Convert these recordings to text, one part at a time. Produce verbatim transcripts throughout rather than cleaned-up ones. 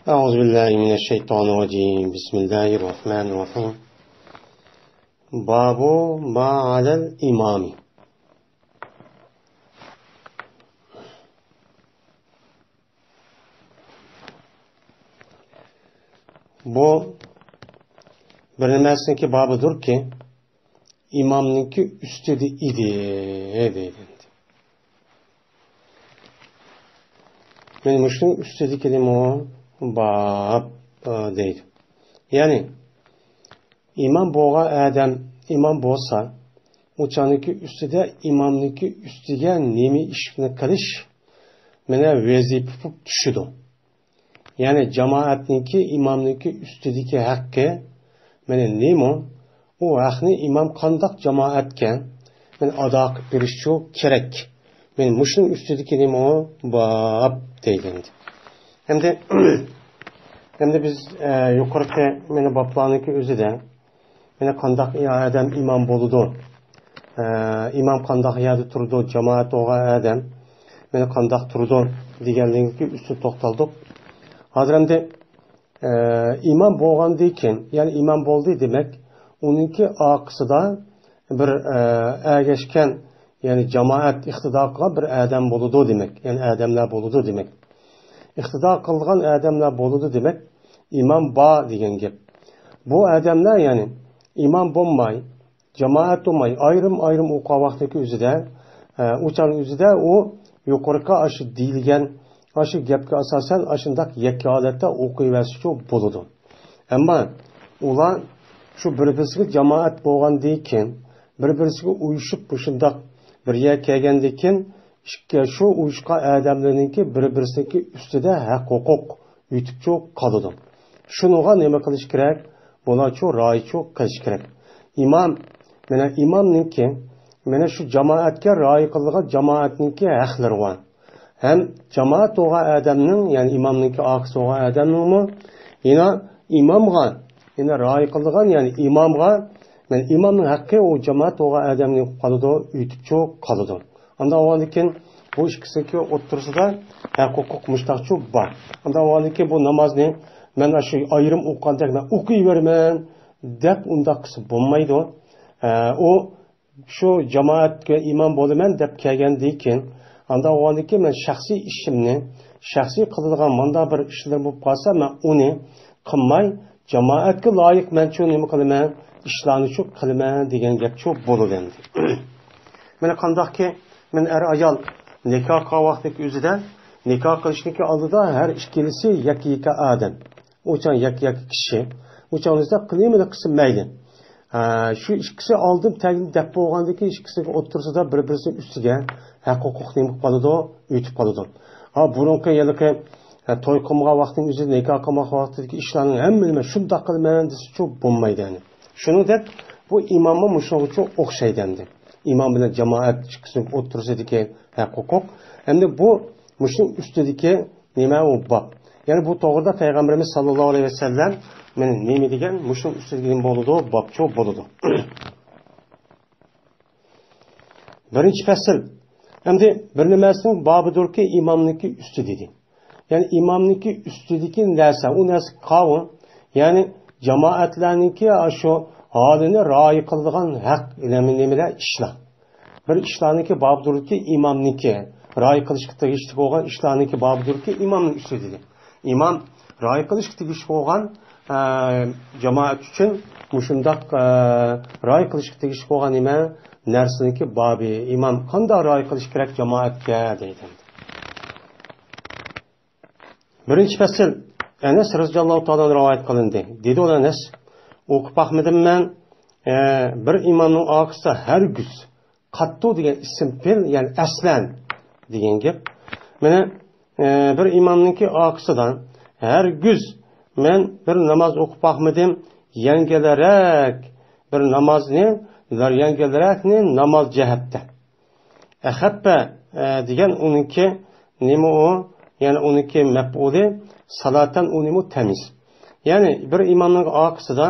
أعوذ بالله من الشيطان الرجيم. بسم الله الرحمن الرحيم. باب ما على الإمام. بۇ بىر نېمىسىنىڭكى بابىدۇركى، ئىمامنىڭكى ئۈستىدە ئىدى، دەيدۇ. مەن مۇشۇنىڭ ئۈستىدىكىنىمۇ باب، ئە، دەيدۇ. يەنى، ئىمام بولغان ئادەم ئىمام بولسا، ئۇ چاغنىڭكى ئۈستىدە ئىمامنىڭكى ئۈستىگە نېمە ئىشنى قىلىش مانا ۋەزىپە بولۇپ چۈشىدۇ. يەنى جامائەتنىڭكى، ئىمامنىڭكى ئۈستىدىكى ھەققى مانا نېمە؟ ئۇ ھەقنى ئىمام قانداق جامائەتكە مانا ئادا قىلىپ بېرىشچۇ كېرەك. مانا مۇشۇنىڭ ئۈستىدىكى نېمە ئۇ؟ باب دەيدۇ ئەمدى. ئەمدى، ئەمدى بىز، ئە، يۇقىرىقى مانا بابلارنىڭكى ئۆزىدە مانا قانداق ئادەم ئىمام بولىدۇ؟ ئە، ئىمام قانداق يەردە تۇرىدۇ؟ جامائەت بولغان ئادەم مانا قانداق تۇرىدۇ دېگەنلىكى ئۈستىدە توختالدۇق. ھازىر ئەمدى، ئە، ئىمام بولغاندىن كېيىن، يەنى ئىمام بولدى دېمەك، ئۇنىڭكى ئارقىسىدا بىر، ئە، ئەگەشكەن، يەنى جامائەت ئىقتىدا قىلغان بىر ئادەم بولىدۇ دېمەك، يەنى ئادەملەر بولىدۇ دېمەك. ئىقتىدا قىلغان ئادەملەر بولىدۇ دېمەك، ئىمام بار دېگەن گەپ. بۇ ئادەملەر يەنى ئىمام بولماي، جامائەت بولماي، ئايرىم-ئايرىم ئوقۇغان ۋاقتىدىكى ئۆزىدە، ئە، ئۇ چاغنىڭ ئۆزىدە ئۇ يۇقىرىقى ئاشۇ دېيىلگەن، ئاشۇ گەپكە ئاساسەن ئاشۇنداق يەككە ھالەتتە ئوقۇيۋەرسىچۇ بولىدۇ. ئەمما ئۇلار شۇ بىر-بىرسىگە جامائەت بولغاندىن كېيىن، بىر-بىرسىگە ئۇيۇشۇپ مۇشۇنداق بىر يەرگە كەلگەندىن كېيىن، ئىككى، شۇ ئۇيۇشقان ئادەملەرنىڭكى بىر-بىرسىنىڭكى ئۈستىدە ھەق-ھوقۇق يېتىپچۇ قالىدۇ. شۇنىڭغا نېمە قىلىش كېرەك؟ بۇلارچۇ رىئايىتچۇ قىلىش كېرەك. ئىمام، مانا ئىمامنىڭكى، مانا شۇ جامائەتكە رىئايە قىلىدىغان جامائەتنىڭكى ھەقلىرى بار. ھەم جامائەت بولغان ئادەمنىڭ، يەنى ئىمامنىڭكى ئارقىسى بولغان ئادەمنىڭمۇ يەنە ئىمامغا، يەنە رىئايە قىلىدىغان، يەنى ئىمامغا، مانا ئىمامنىڭ ھەققى ئۇ جامائەت بولغان ئادەمنىڭ قالىدۇ، يېتىپچۇ قالىدۇ. ئانداق بولغاندىن كېيىن بۇ ئىككىسىنىڭكى ئوتتۇرىسىدا ھەق-ھوقۇق مۇشتاقچۇ بار. ئانداق بولغاندىن كېيىن بۇ نامازنى مەن ئاشۇ ئايرىم ئوقۇغاندەك مەن ئوقۇيۋېرىمەن دەپ ئۇنداق قىلسا بولمايدۇ. ئە، ئۇ شۇ جامائەتكە ئىمام بولىمەن دەپ كەلگەندىن كېيىن، ئانداق بولغاندىن كېيىن مەن شەخسىي ئىشىمنى، شەخسىي قىلىدىغان مانداق بىر ئىشلىرىم بولۇپ قالسا، مەن ئۇنى قىلماي، جامائەتكە لايىق مەنچۇ نېمە قىلىمەن، ئىشلارنىچۇ قىلىمەن دېگەن گەپچۇ بولىدۇ ئەمدى. مانا قانداقكى، مانا ئەر-ئايال نىكاھ قىلغان ۋاقتىدىكى ئۆزىدە، نىكاھ قىلىشنىڭكى ئالدىدا ھەر ئىككىلىسى يەككە-يەككە ئادەم. ئۇ چاغ يەككە-يەككە كىشى. ئۇ چاغ بىزدە قىلىمىدى قىلسا مەيلى. ھە، شۇ ئىككىسى ئالدىن تەگدى دەپ بولغاندىن كېيىن، ئىككىسىنىڭ ئوتتۇرىسىدا بىر-بىرىسىنىڭ ئۈستىگە ھەق-ھوقۇق نېمە قىلىپ قالىدۇ؟ ئۆتۈپ قالىدۇ. ھا، بۇرۇنقى ھېلىقى، ھە، توي قىلمىغان ۋاقتىنىڭ ئۆزىدە، نىكاھ قىلمىغان ۋاقتىدىكى ئىشلارنىڭ ھەممىنى مەن شۇنداق قىلىمەن دېسىچۇ بولمايدۇ، يەنى. شۇنىڭدەك بۇ ئىماممۇ مۇشۇنىڭغىچۇ ئوخشايدۇ ئەمدى. ئىمام بىلەن جامائەت ئىككىسىنىڭ ئوتتۇرىسىدىكى ھەق-ھوقۇق. ئەمدى بۇ مۇشۇنىڭ ئۈستىدىكى نېمە ئۇ باب. يەنى بۇ توغرىدا پەيغەمبىرىمىز ساللاللاھۇ ئەلەيھى ۋەسەللەم مانا نېمە دېگەن، مۇشۇنىڭ ئۈستىدىكى نېمە بولىدۇ، بابچۇ بولىدۇ. بىرىنچى پەسىل. ئەمدى بىر نېمىسىنىڭ بابىدۇركى ئىمامنىڭكى ئۈستى دېدى. يەنى ئىمامنىڭكى ئۈستىدىكى نەرسە، ئۇ نەرسە قاۋۇ. يەنى جامائەتلەرنىڭكى شۇ ھالىنى رىئايە قىلىدىغان ھەق، نېمە، نېمىلەر، ئىشلار. بىر ئىشلارنىڭكى بابىدۇركى ئىمامنىڭكى، رىئايە قىلىشقا تېگىشلىك بولغان ئىشلارنىڭكى بابىدۇركى ئىمامنىڭ ئۈستى دېدى. ئىمام رىئايە قىلىشقا تېگىشلىك بولغان، ئە، جامائەت ئۈچۈن مۇشۇنداق، ئە، رىئايە قىلىشقا تېگىشلىك بولغان نېمە؟ نەرسىنىڭكى بابى. ئىمام قانداق رىئايە قىلىش كېرەك جامائەتكە دەيدۇ. بىرىنچى پەسىل، ئەنەس رەزىياللاھۇ تائالا ئەنھۇ رىۋايەت قىلىندى. دېدى ئۇ ئەنەس، ئوقۇپ باقمىدىم مەن، ئە، بىر ئىمامنىڭ ئارقىسىدا ھەرگىز، قاتتۇ دېگەن ئىسىم پېئىل، يەنى ئەسلەن دېگەن گەپ. مانا، ئە، بىر ئىمامنىڭكى ئارقىسىدا ھەرگىز مەن بىر ناماز ئوقۇپ باقمىدىم، يەڭگىلرەك بىر نامازنى، يەڭگىلرەكنى ناماز جەھەتتە. ئەخەپپە، ئە، دېگەن ئۇنىڭكى نېمە ئۇ؟ يەنى ئۇنىڭكى مەپئۇلى سالاتەن ئۇنىمۇ تەمىز. يەنى بىر ئىمامنىڭ ئارقىسىدا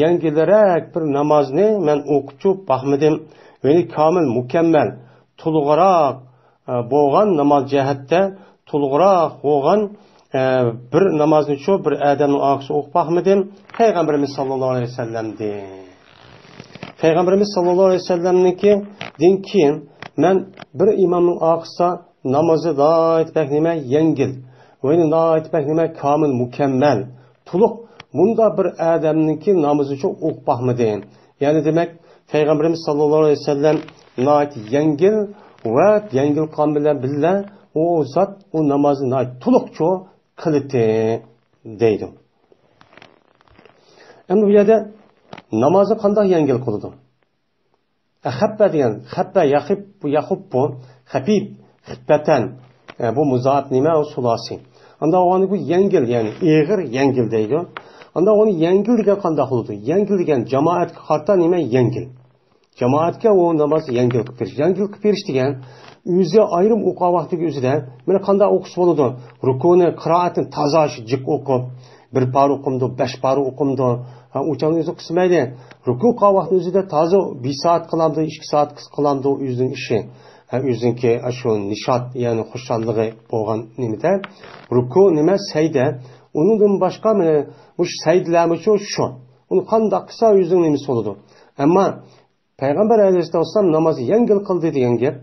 يەڭگىلرەك بىر نامازنى مەن ئوقۇپ باقمىدىم. يەنى كامىل، مۇكەممەل، تولۇقراق، ئە، بولغان ناماز جەھەتتە تولۇقراق بولغان، ئە، بىر نامازنىچۇ بىر ئادەمنىڭ ئارقىسىغا ئوقۇپ باقمىدىم، پەيغەمبىرىمىز ساللاللاھۇ ئەلەيھى ۋەسەللەمدىن. پەيغەمبىرىمىز ساللاللاھۇ ئەلەيھى ۋەسەللەمنىڭكىدىن كېيىن مەن بىر ئىمامنىڭ ئارقىسىدا نامازى ناھايىتى بەك نېمە يەڭگىل، ۋە ناھايىتى بەك نېمە كامىل، مۇكەممەل، تولۇق، مۇنداق بىر ئادەمنىڭكى نامىزىچۇ ئوقۇپ باقمىدىم. يەنى دېمەك، پەيغەمبىرىمىز ساللاللاھۇ ئەلەيھى ۋەسەللەم ناھايىتى يەڭگىل ۋە يەڭگىل قىلغان بىلەن بىللە ئۇ زات ئۇ نامازنى ناھايىتى تولۇقچۇ قىلىتى دەيدۇ. ئەمدى بۇ يەردە نامازنى قانداق يەڭگىل قىلىدۇ؟ ئە، خەپپە دېگەن، خەپپە، يەخىپ، يەخۇپپۇ، خەپىپ، خىپپەتەن. ئە، بۇ مۇزائىپ نېمە؟ ئۇ سۇلاسى. ئاندا ئۇنى بۇ يەڭگىل، يەنى ئېغىر، يەڭگىل دەيدۇ. ئاندا ئۇنى يەڭگىل دېگەن قانداق بولىدۇ؟ يەڭگىل دېگەن جامائەتكە قارىتا نېمە؟ يەڭگىل. جامائەتكە ئۇ ناماز يەڭگىل قىلىپ بېرىش. يەڭگىل قىلىپ بېرىش دېگەن ئۆزى ئايرىم ئوقۇغان ۋاقتىدىكى ئۆزىدە، مانا قانداق ئوقۇسا بولىدۇ؟ رۇكۇنى، قىرائەتنى تازا شۇ جىق ئوقۇپ، بىر پارە ئوقۇمدۇ، بەش پارە ئوقۇمدۇ؟ ھە، ئۇ چاغنى ئۆزى قىسمايلى. رۇكۇ قىلغان ۋاقتىنى ئۆزىدە تازا بىر سائەت قىلامدۇ، ئىككى سائەت قىلامدۇ، ئۆزىنىڭ ئىشى. ھە، ئۆزىنىڭكى شۇ نىشات، يەنى خۇشاللىقى بولغان نېمىدە. رۇكۇ نېمە؟ سەيدە. ئۇنىڭدىن باشقا مانا مۇشۇ سەيدىلەرمۇ شۇ، شۇ. ئۇنى قانداق قىلسا ئۆزىنىڭ نېمىسى بولىدۇ. ئەمما پەيغەمبەر ئەلەيھىسسالام نامازنى يەڭگىل قىلدى دېگەن گەپ،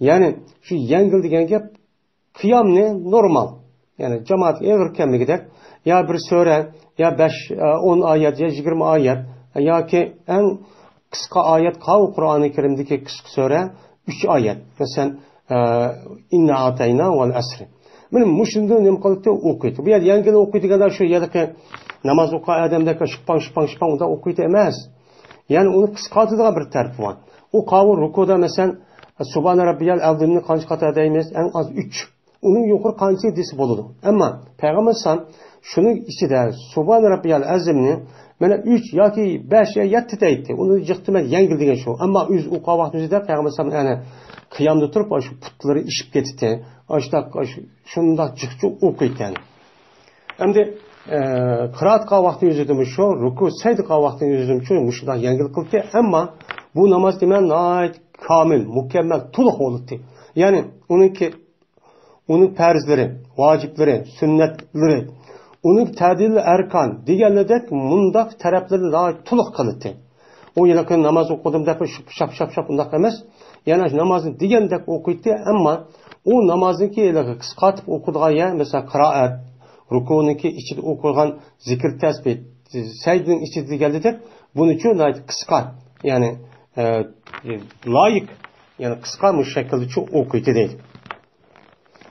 يەنى شۇ يەڭگىل دېگەن گەپ قىيامنى نورمال، يەنى جامائەتكە ئېغىر كەلمىگۈدەك، يا بىر سۈرە، يا بەش، ئون ئايەت، يا يىگىرمە ئايەت، ياكى ئەڭ قىسقا ئايەت قاۋۇ قۇرئانى كەرىمدىكى قىسقا سۈرە ئۈچ ئايەت. مەسىلەن، ئىننا ئاتەينا ۋەل ئەسرى. مانا مۇشۇنداق نېمە قىلىدۇ؟ ئوقۇيدۇ. بۇ يەردە يەڭگىل ئوقۇيدۇ دېگەندە شۇ يەردىكى ناماز ئوقۇغان ئادەمدەك شىپپاڭ، شىپپاڭ، شىپپاڭ ئۇنداق ئوقۇيدۇ ئەمەس. يەنى ئۇنى قىسقارتىدىغان بىر تەرىپى بار. ئۇ قاۋۇ رۇكۇدا، مەسىلەن، سۇبھانە رەببىيەل ئەزىمنى قانچە قاتا دەيمىز؟ ئەڭ ئاز ئۈچ. ئۇنىڭ يۇقىرى قانچىسى دېسە بولىدۇ. ئەمما پەيغەمبەر ئەلەيھىسسالام شۇنىڭ ئىچىدە سۇبھانە رەببىيەل ئەزىمنى مانا ئۈچ ياكى بەش يا يەتتە دەيتتى. ئۇنى جىق دېمەي يەڭگىل دېگەن شۇ. ئەمما ئۆزى ئوقۇغان ۋاقتىمىزدا پەيغەمبەر ئەلەيھىسسالام يەنە قىيامدا تۇرۇپ، شۇ پۇتلىرى ئىششىپ كېتىتتى. ئاشۇنداق، شۇنداق جىقچە ئوقۇيتتى. ئەمدى، ئە، قىرائەت قىلغان ۋاقتى ئۆزىدىمۇ شۇ، رۇكۇ، سەجدە قىلغان ۋاقتى ئۆزىدىمۇ شۇ، مۇشۇنداق يەڭگىل قىلدى. ئەمما بۇ ناماز دېمە ناھايىتى كامىل، مۇكەممەل، تولۇق بولدى. يەنى ئۇنىڭكى، ئۇنىڭ پەرزلىرى، ۋاجىپلىرى، سۈننەتلىرى، ئۇنىڭ تەدىل ئەركان دېگەنلىرىدەك مۇنداق تەرەپلىرىنى ناھايىتى تولۇق قىلدى. ئۇ يىلقى ناماز ئوقۇدۇم دەپ شۇ شاپ، شاپ، شاپ ئۇنداق ئەمەس. يەنى نامازنى دېگەندەك ئوقۇيتتى، ئەمما ئۇ نامازنىڭكى ھېلىقى قىسقارتىپ ئوقۇيدىغان يەر، مەسىلەن، قىرائەت، رۇكۇنىڭكى ئىچىدە ئوقۇيدىغان زىكىر تەسبىھ، سەجدىنىڭ ئىچىدە دېگەنلىدەك، بۇنىچۇ ناھايىتى قىسقا، يەنى، ئە، لايىق، يەنى قىسقا مۇشۇ شەكىلدىچۇ ئوقۇيتتى دەيدۇ.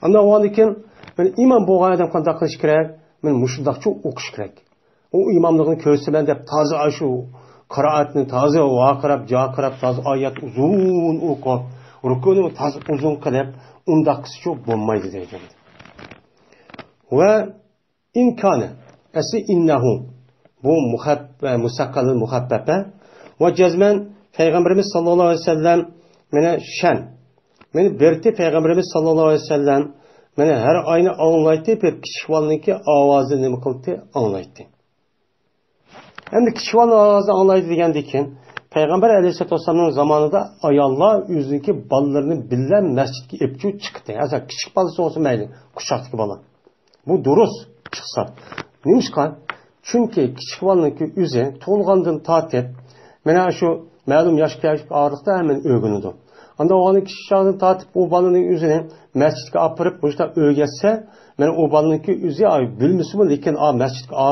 ئاندىن ئۇنىڭدىن كېيىن، مانا ئىمام بولغان ئادەم قانداق قىلىش كېرەك؟ مانا مۇشۇنداقچۇ ئوقۇش كېرەك. ئۇ ئىماملىقنى كۆرسىمەن دەپ تازا شۇ قىرائەتنى تازا ۋارقىراپ، جارقىراپ، تازا ئايەت ئۇزۇن ئوقۇپ، رۇكۇنى تازا ئۇزۇن قىلىپ، ئۇنداق قىلسىچۇ بولمايدۇ دەيدۇ. ۋە ئىنكانە، ئەسلى ئىننەھۇ، بۇ مۇخەپ-، مۇسەققەلىل مۇخەپپەپە. ۋە جەزمەن پەيغەمبىرىمىز ساللاللاھۇ ئەلەيھى ۋەسەللەم مانا شەن. مانا بىرتى پەيغەمبىرىمىز ساللاللاھۇ ئەلەيھى ۋەسەللەم مانا ھەر ئاينى ئاڭلايتتى، بىر كىچىك بالىنىڭكى ئاۋازى نېمە قىلتى؟ ئاڭلايتتى. ئەمدى كىچىك بالىنىڭ ئاۋازى ئاڭلايدۇ دېگەندىن كېيىن، پەيغەمبەر ئەلەيھىسسالاتۇ ۋەسسالامنىڭ زامانىدا ئاياللار ئۆزىنىڭكى بالىلىرىنى بىللە مەسچىتكە ئېلىپ چىقتى. ئەسلى كىچىك بالىسى بولسا مەيلى، قۇچاقتىكى بالا. بۇ دۇرۇس چىقسا. نېمىشقا؟ چۈنكى كىچىك بالىنىڭكى ئۆزى تۇغۇلغاندىن تارتىپ، مانا شۇ مەلۇم ياشقا كەلگەنلىك ئارىلىقتا ھەممىنى ئۆگىنىدۇ. ئاندا ئۇنى كىچىك چاغدىن تارتىپ ئۇ بالىنىڭ ئۆزىنى مەسچىتكە ئاپىرىپ، مۇشۇنداق ئۆگەتسە، مانا ئۇ بالىنىڭكى ئۆزى، ئاي، بىلمىسىمۇ، لېكىن، ئا، مەسچىتكە، ئا،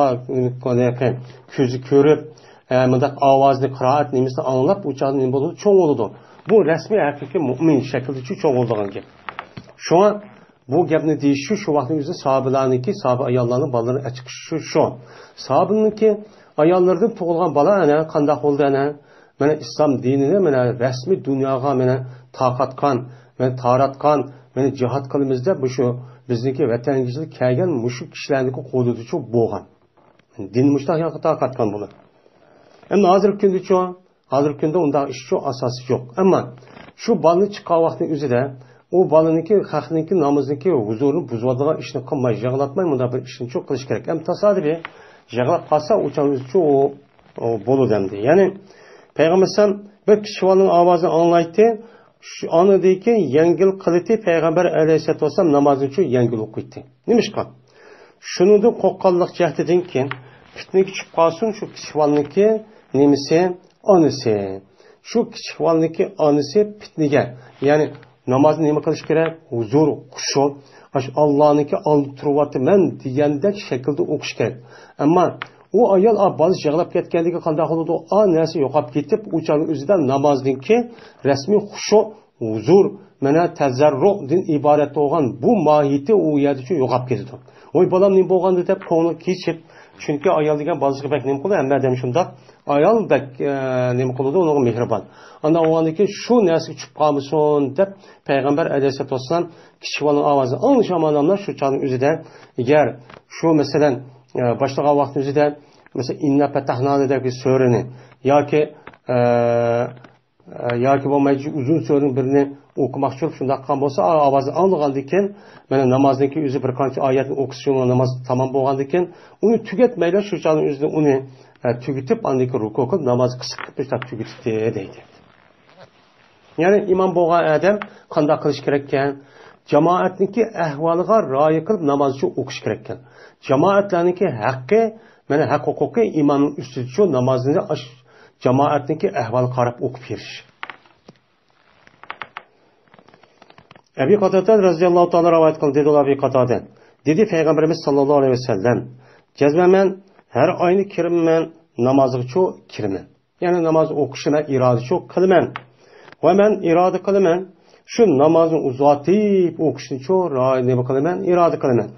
كۆزى كۆرۈپ، ئە، مۇنداق ئاۋازنى، قىرائەت نېمىسىنى ئاڭلاپ، ئۇ چاغدا نېمە بولىدۇ؟ چوڭ بولىدۇ. بۇ رەسمىي ھەقىقىي مۇئمىن شەكلىدىچۇ چوڭ بولىدىغان گەپ. شۇڭا بۇ گەپنى دېيىشى شۇ، شۇ ۋاقىتنىڭ ئۆزىدە ساھابىلارنىڭكى، ساھابە ئاياللارنىڭ بالىلىرىنى ئەچىقىشى شۇ. ساھابىنىڭكى ئاياللىرىدىن تۇغۇلغان بالا ئەنە قانداق بولدى ئەنە؟ مانا ئىسلام دىنىنى مانا رەسمىي دۇنياغا مانا تارقاتقان، مانا تاراتقان، مانا جىھاد قىلىمىز دەپ مۇشۇ بىزنىڭكى ۋەتەنگە كەلگەن مۇشۇ كىشىلەرنىڭكى قولىدىچۇ بولغان. دىن مۇشۇنداق ياققا تارقاتقان بۇلار. ئەمما ھازىرقى كۈندىچۇ؟ ھازىرقى كۈندە ئۇنداق ئىشچۇ ئاساسى يوق. ئەمما شۇ بالىنى چىققان ۋاقىتنىڭ ئۆزىدە ئۇ بالىنىڭكى، خەقنىڭكى نامىزىنىڭكى ھۇزۇرىنى بۇزۇۋاتىدىغان ئىشنى قىلماي، يىغلاتماي مۇنداق بىر ئىشنىچۇ قىلىش كېرەك. ئەمما تاسادىپىي يىغلاپ قالسا ئۇ چاغ ئۆزىچۇ ئۇ، ئۇ بولىدۇ ئەمدى. يەنى پەيغەمبەر ئەلەيھىسسالام بىر كىچىك بالىنىڭ ئاۋازىنى ئاڭلايتتى. شۇ ئاندىن كېيىن يەڭگىل قىلىتتى. پەيغەمبەر ئەلەيھىسسالاتۇ ۋەسسالام نامازنىچۇ يەڭگىل ئوقۇيتتى. نېمىشقا؟ شۇنىڭدىن قورققانلىق جەھىتىدىنكى پىتنىگە چۈشۈپ قالسۇن شۇ كىچىك بالىنىڭكى نېمىسى، ئانىسى. شۇ كىچىك بالىنىڭكى ئانىسى پىتنىگە، يەنى نامازنى نېمە قىلىش كېرەك؟ ھۇزۇر، خۇشۇ، ئاشۇ ئاللانىڭكى ئالدىدا تۇرۇۋاتىمەن دېگەندەك شەكىلدە ئوقۇش كېرەك. ئەمما ئۇ ئايال، ئا، بالىسى يىغلاپ كەتكەندىكىن قانداق بولىدۇ؟ ئا نەرسە يوقاپ كېتىپ، ئۇ چاغنىڭ ئۆزىدە نامازنىڭكى رەسمىي خۇشۇ، ھۇزۇر، مانا تەزەررۇدىن ئىبارەت بولغان بۇ ماھىيىتى ئۇ يەردىچۇ يوقاپ كېتىدۇ. ۋاي بالام، نېمە بولغاندۇ دەپ كۆڭلى كېچىپ، چۈنكى ئايال دېگەن بالىسىغا بەك نېمە قىلىدۇ، ھەممە ئادەم شۇنداق. ئايال بەك، ئە، نېمە قىلىدۇ، ئۇنىڭغا مېھرىبان. ئاندىن ئۇنىڭدىن كېيىن شۇ نەرسىگە چۈشۈپ قالمىسۇن دەپ پەيغەمبەر ئەلەيھىسسالاتۇ ۋەسسالام كىچىك بالىنىڭ ئاۋازىنى ئاڭلىشالمىغانلار شۇ چاغنىڭ ئۆزىدە، ئەگەر شۇ مەسىلەن، ئە، باشلىغان ۋاقىتنىڭ ئۆزىدە، مەسىلەن، ئىننا پەتەھنادەك بىر سۈرىنى ياكى، ئە، ئە، ياكى بولمايدۇ، ئۇزۇن سۈرىنىڭ بىرىنى ئوقۇماقچى بولۇپ، شۇنداق قىلغان بولسا، ئا-، ئاۋازنى ئاڭلىغاندىن كېيىن، مانا نامازنىڭكى ئۆزى بىر قانچە ئايەتنى ئوقۇسا، شۇنىڭ ناماز تامام بولغاندىن كېيىن، ئۇنى تۈگەتمەيلا، شۇ چاغنىڭ ئۆزىدە ئۇنى، ئە، تۈگىتىپ، ئاندىن كېيىن رۇكۇ قىلىپ، نامازنى قىسقا قىلىپ، مۇشۇنداق تۈگىتىپتۇ، دەيدۇ. يەنى ئىمام بولغان ئادەم قانداق قىلىش كېرەككەن؟ جامائەتنىڭكى ئەھۋالىغا رىئايە قىلىپ، نامازنى ئوقۇش كېرەككەن. جامائەتلەرنىڭكى ھەققى، مانا ھەق ھوقۇقى ئىمامنىڭ ئۈستىدىچۇ نامازنى ئاش-، جامائەتنىڭكى ئەھۋالىغا قاراپ ئوقۇپ بېرىش. ئەبى قاتادە رەزىياللاھۇ تائالا رىۋايەت قىلدى، دېدى ئەبى قاتادە. دېدى پەيغەمبىرىمىز ساللاللاھۇ ئەلەيھى ۋەسەللەم، جەزمەن مەن ھەر ئاينى كىرىمەن، نامازغىچۇ كىرىمەن. يەنى ناماز ئوقۇشنى مەن ئىرادىچۇ قىلىمەن. ۋە مەن ئىرادە قىلىمەن، شۇ نامازنى ئۇزارتىپ ئوقۇشنىچۇ را-، نېمە قىلىمەن، ئىرادە قىلىمەن.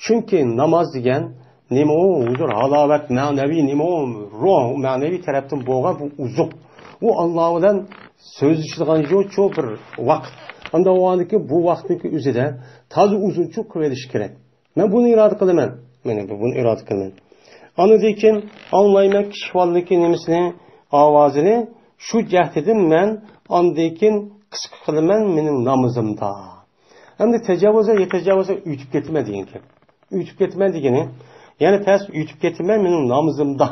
چۈنكى ناماز دېگەن نېمە ئۇ؟ ھۇزۇر، ھالاۋەت، مەنىۋى نېمە ئۇ؟ روھ، مەنىۋى تەرەپتىن بولغان بۇ ئوزۇق. ئۇ ئاللا بىلەن سۆزلىشىدىغان يوچۇ بىر ۋاقىت. ئانداق بولغاندىكىن بۇ ۋاقىتنىڭكى ئۆزىدە تازا ئۇزۇنچۇ قىلىۋېلىش كېرەك. مەن بۇنى ئىرادە قىلىمەن. مەن بۇنى ئىرادە قىلىمەن. ئاندىن كېيىن ئاڭلايمەن كىچىك بالىنىڭكى نېمىسىنى، ئاۋازىنى. شۇ جەھەتتىن مەن ئاندىن كېيىن قىسقا قىلىمەن مېنىڭ نامىزىمدا. ئەمدى تەجاۋۇزا يەتەجاۋۇزا ئۆتۈپ كېتىمەن دېگەن گەپ. ئۆتۈپ كېتىمەن دېگىنى، يەنى پەس ئۆتۈپ كېتىمەن مېنىڭ نامىزىمدا.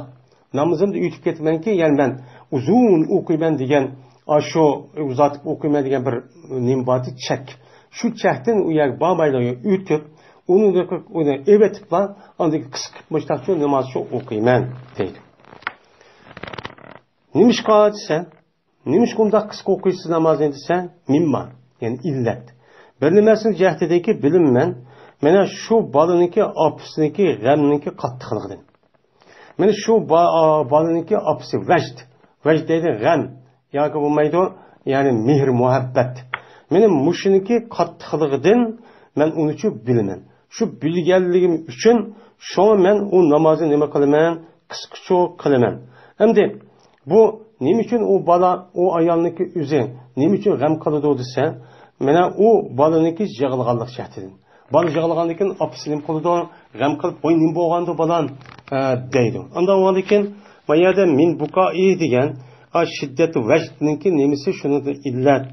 نامىزىمدا ئۆتۈپ كېتىمەنكى، يەنى مەن ئۇزۇن ئوقۇيمەن دېگەن، ئاشۇ ئۇزارتىپ ئوقۇيمەن دېگەن بىر نېمە بارتى، چەك. شۇ چەكتىن ئۇ يەرگە بارمايلا ئۆتۈپ، ئۇنى، ئۇنى ئېۋېتىپلا، ئاندىن قىسقا مۇشتاقچۇ نامازچۇ ئوقۇيمەن دەيدۇ. نېمىشقا دېسە، نېمىشقا ئۇنداق قىسقا ئوقۇيسىز نامازنى دېسە، مىمما، يەنى ئىللەت. بىر نېمىسىنىڭ جەھىتىدىكى بىلىممەن، مانا شۇ بالىنىڭكى، ئاپىسىنىڭكى غەمنىڭكى قاتتىقلىقىدىن. مانا شۇ با-، ئا، بالىنىڭكى ئاپىسى ۋەجد. ۋەجد دەيدۇ غەم. ياكى بولمايدۇ، يەنى مېھىر-مۇھەببەت. مانا مۇشۇنىڭكى قاتتىقلىقىدىن مەن ئۇنىچۇ بىلىمەن. شۇ بىلگەنلىكىم ئۈچۈن شۇڭا مەن ئۇ نامازنى نېمە قىلىمەن؟ قىسقىچۇ قىلىمەن. ئەمدى بۇ نېمە ئۈچۈن ئۇ بالا، ئۇ ئايالنىڭكى ئۆزى نېمە ئۈچۈن غەم قىلىدۇ دېسە، مانا ئۇ بالىنىڭكى يىغلىغانلىق جەھەتتىن. بالا يىغلىغاندىن كېيىن ئاپىسى نېمە قىلىدۇ؟ غەم قىلىپ، ۋاي، نېمە بولغاندۇ بالام؟ ئە، دەيدۇ. ئانداق بولغاندىن كېيىن، ما يەردە مىن بۇكائى دېگەن، ئا، شىددەت ۋەجدنىڭكى نېمىسى شۇنىڭدىن ئىللەت.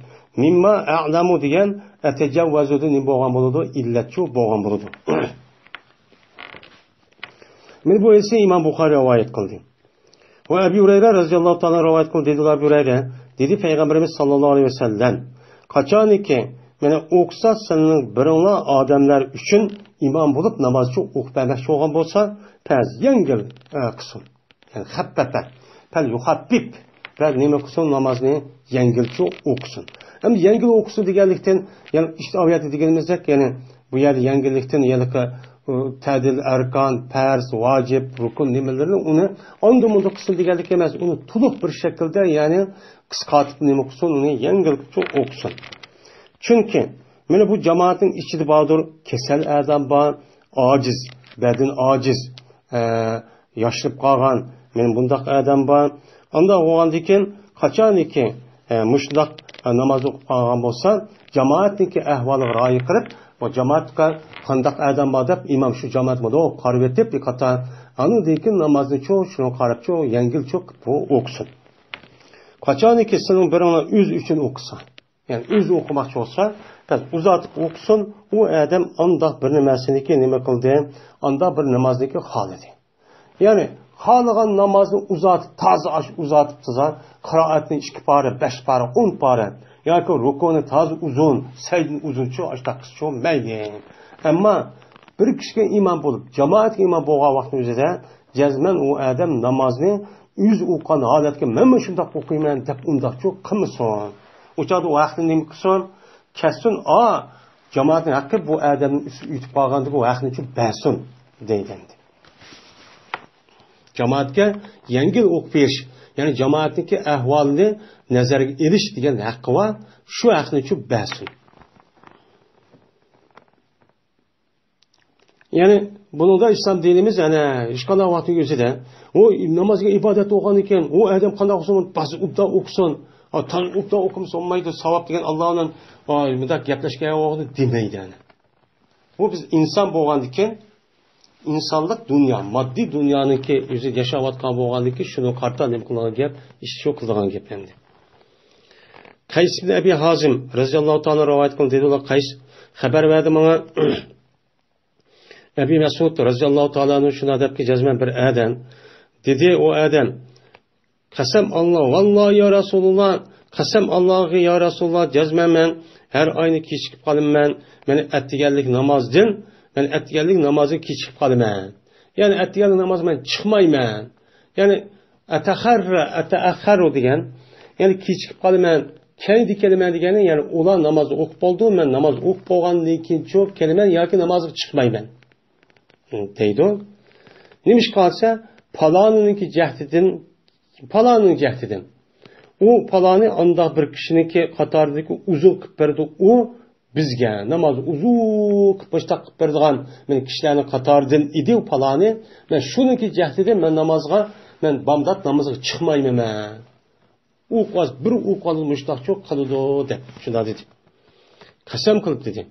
مىمما ئەلەمۇ دېگەن، ئەتەجەۋۋەزۇدىن نېمە بولغان بولىدۇ؟ ئىللەتچۇ بولغان بولىدۇ. مانا بۇ ھەدىسنى ئىمام بۇخارى رىۋايەت قىلدى. ۋە ئەبى ھۇرەيرە رەزىياللاھۇ تائالا رىۋايەت قىلدى، دېدى ئەبى ھۇرەيرە، دېدى پەيغەمبىرىمىز ساللاللاھۇ ئەلەيھى ۋەسەللەم، قاچانكى مانا ئوقۇسا سىلەرنىڭ بىرىڭلار ئادەملەر ئۈچۈن ئىمام بولۇپ نامازچۇ ئوقۇپ بەرمەكچى بولغان بولسا، پەز يەڭگىل، ئە، قىلسۇن. يەنى خەپپەپە، پەل يۇخەپپىپ، بىر نېمە قىلسۇن، نامازنى يەڭگىلچە ئوقۇسۇن. ئەمدى يەڭگىل ئوقۇسۇن دېگەنلىكتىن، يەنى ئىشتە ئاۋياتى دېگىنىمىزدەك، يەنى بۇ يەردە يەڭگىللىكتىن ھېلىقى، ئۇ، تەدىل، ئەركان، پەرز، ۋاجىپ، رۇكۇن نېمىلىرىنى ئۇنى ئاندىن مۇنداق قىلسۇن دېگەنلىك ئەمەس. ئۇنى تولۇق بىر شەكىلدە، يەنى قىسقارتىپ نېمە قىلسۇن، ئۇنى يەڭگىلچە ئوقۇسۇن. چۈنكى مانا بۇ جامائەتنىڭ ئىچىدە باردۇر، كېسەل ئادەم بار، ئاجىز، بەدىنى ئاجىز، ئە، ياشىرىپ قالغان، مانا بۇنداق ئادەم بار. ئانداق بولغاندىكىن، قاچانكى، ئە، مۇشۇنداق، ئە، ناماز ئوقۇپ قالغان بولسا، جامائەتنىڭكى ئەھۋالىغا رىئايە قىلىپ، بۇ جامائەتكە قانداق ئادەم بار دەپ، ئىمام شۇ جامائەت مۇنداق قارىۋېتىپ، بىر قاتار، ئاندىن كېيىن نامازنى چوڭ، شۇنىڭغا قاراپ چوڭ، يەڭگىلچە قىلىپ بۇ ئوقۇسۇن. قاچانكى سېنىڭ بىرىڭلار ئۆزى ئۈچۈن ئوقۇسا، يەنى ئۆزى ئوقۇماقچى بولسا، بەس ئۇزارتىپ ئوقۇسۇن، ئۇ ئادەم ئانداق بىر نېمەسىنىكى نېمە قىلدى، ئانداق بىر نامازنىكى خالىدى. يەنى خالىغان نامازنى ئۇزارتىپ، تازا ئاش-، ئۇزارتىپ تازا، قىرائەتنى ئىككى پارە، بەش پارە، ئون پارە، ياكى رۇكۇنى تازا ئۇزۇن، سەجدىنى ئۇزۇنچۇ، ئاشتاق قىسچۇ، مەيلى. ئەمما بىر كىشىگە ئىمام بولۇپ، جامائەتكە ئىمام بولغان ۋاقتىنىڭ ئۆزىدە جەزمەن ئۇ ئادەم نامازنى ئۆزى ئوقۇغان ھالەتكە مەنمۇ شۇنداق ئوقۇيمەن دەپ ئۇنداقچۇ قىلمىسۇن. ئۇ چاغدا ئۇ ھەقنى نېمە قىلسۇن؟ كەتسۇن، ئا، جامائەتنىڭ ھەققى بۇ ئادەمنىڭ ئۈستىگە ئۆتۈپ قالغاندىكىن ئۇ ھەقنىچۇ بەرسۇن دەيدۇ ئەمدى. جامائەتكە يەڭگىل ئوقۇپ بېرىش، يەنى جامائەتنىڭكى ئەھۋالىنى نەزەرگە ئېلىش دېگەن ھەققى بار، شۇ ھەقنىچۇ بەرسۇن. يەنى بۇنىڭدا ئىسلام دىنىمىز، يەنى ھېچقانداق ۋاقىتنىڭ ئۆزىدە، ئۇ نامازغا ئىبادەت بولغان ئىكەن، ئۇ ئادەم قانداق ئوقۇسۇن، بەزى ئوبدان ئوقۇسۇن، ئا، تاز ئوبدان ئوقۇمىسا بولمايدۇ، ساۋاب دېگەن ئاللا بىلەن، ئا، مۇنداق گەپلەشكەن ۋاقتىدا دېمەيدۇ. يەنى بۇ بىز ئىنسان بولغاندىكىن، ئىنسانلىق دۇنيا، ماددىي دۇنيانىڭكى ئۆزى ياشاۋاتقان بولغاندىكىن، شۇنىڭغا قارىتا نېمە قىلىدىغان گەپ، ئىش شۇ قىلىدىغان گەپ ئەمدى. قەيس ئىبن ئەبى ھازىم رەزىياللاھۇ تائالا رىۋايەت قىلدى، دېدى، قەيس خەۋەر بەردى ماڭا. ئەبى مەسئۇد رەزىياللاھۇ تائالا ئەنھۇ شۇنداق دەپتىكى، جەزمەن بىر ئادەم، دېدى ئۇ ئادەم، قەسەم ئاللا، ۋاللا يا رەسۇلۇللا، قەسەم ئاللاغا يا رەسۇلۇللا، جەزمەن مەن ھەر ئاينى كېچىكىپ قالىمەن، مەن ئەتىگەنلىك نامازدىن، مەن ئەتىگەنلىك نامازغا كېچىكىپ قالىمەن. يەنى ئەتىگەنلىك نامازغا مەن چىقمايمەن. يەنى ئەتەخەررە، ئەتەئەخەررۇ دېگەن، يەنى كېچىكىپ قالىمەن، كەينىدە كېلىمەن دېگەنى، يەنى ئۇلار ناماز ئوقۇپ بولدى، مەن ناماز ئوقۇپ بولغاندىن كېيىن چوق كېلىمەن ياكى نامازغا چىقمايمەن، دەيدۇ. نېمىشقا دېسە، پالانىنىڭكى جەھدىدىن، پالانىنىڭ جەھدىدىن. ئۇ پالانى ئانداق بىر كىشىنىڭكى قاتارىدىكى ئۇزۇن قىلىپ بەردى. ئۇ بىزگە نامازنى ئۇزۇن قىلىپ، مۇشتاق قىلىپ بېرىدىغان مەن كىشىلەرنىڭ قاتارىدىن ئىدى ئۇ پالانى. مەن شۇنىڭكى جەھدىدە مەن نامازغا، مەن بامدات نامازغا چىقمايمەن. ئۇ قاز بىر ئۇ قاز مۇشتاقچۇ قىلىدۇ دەپ شۇنداق دېدى. قەسەم قىلىپ دېدى.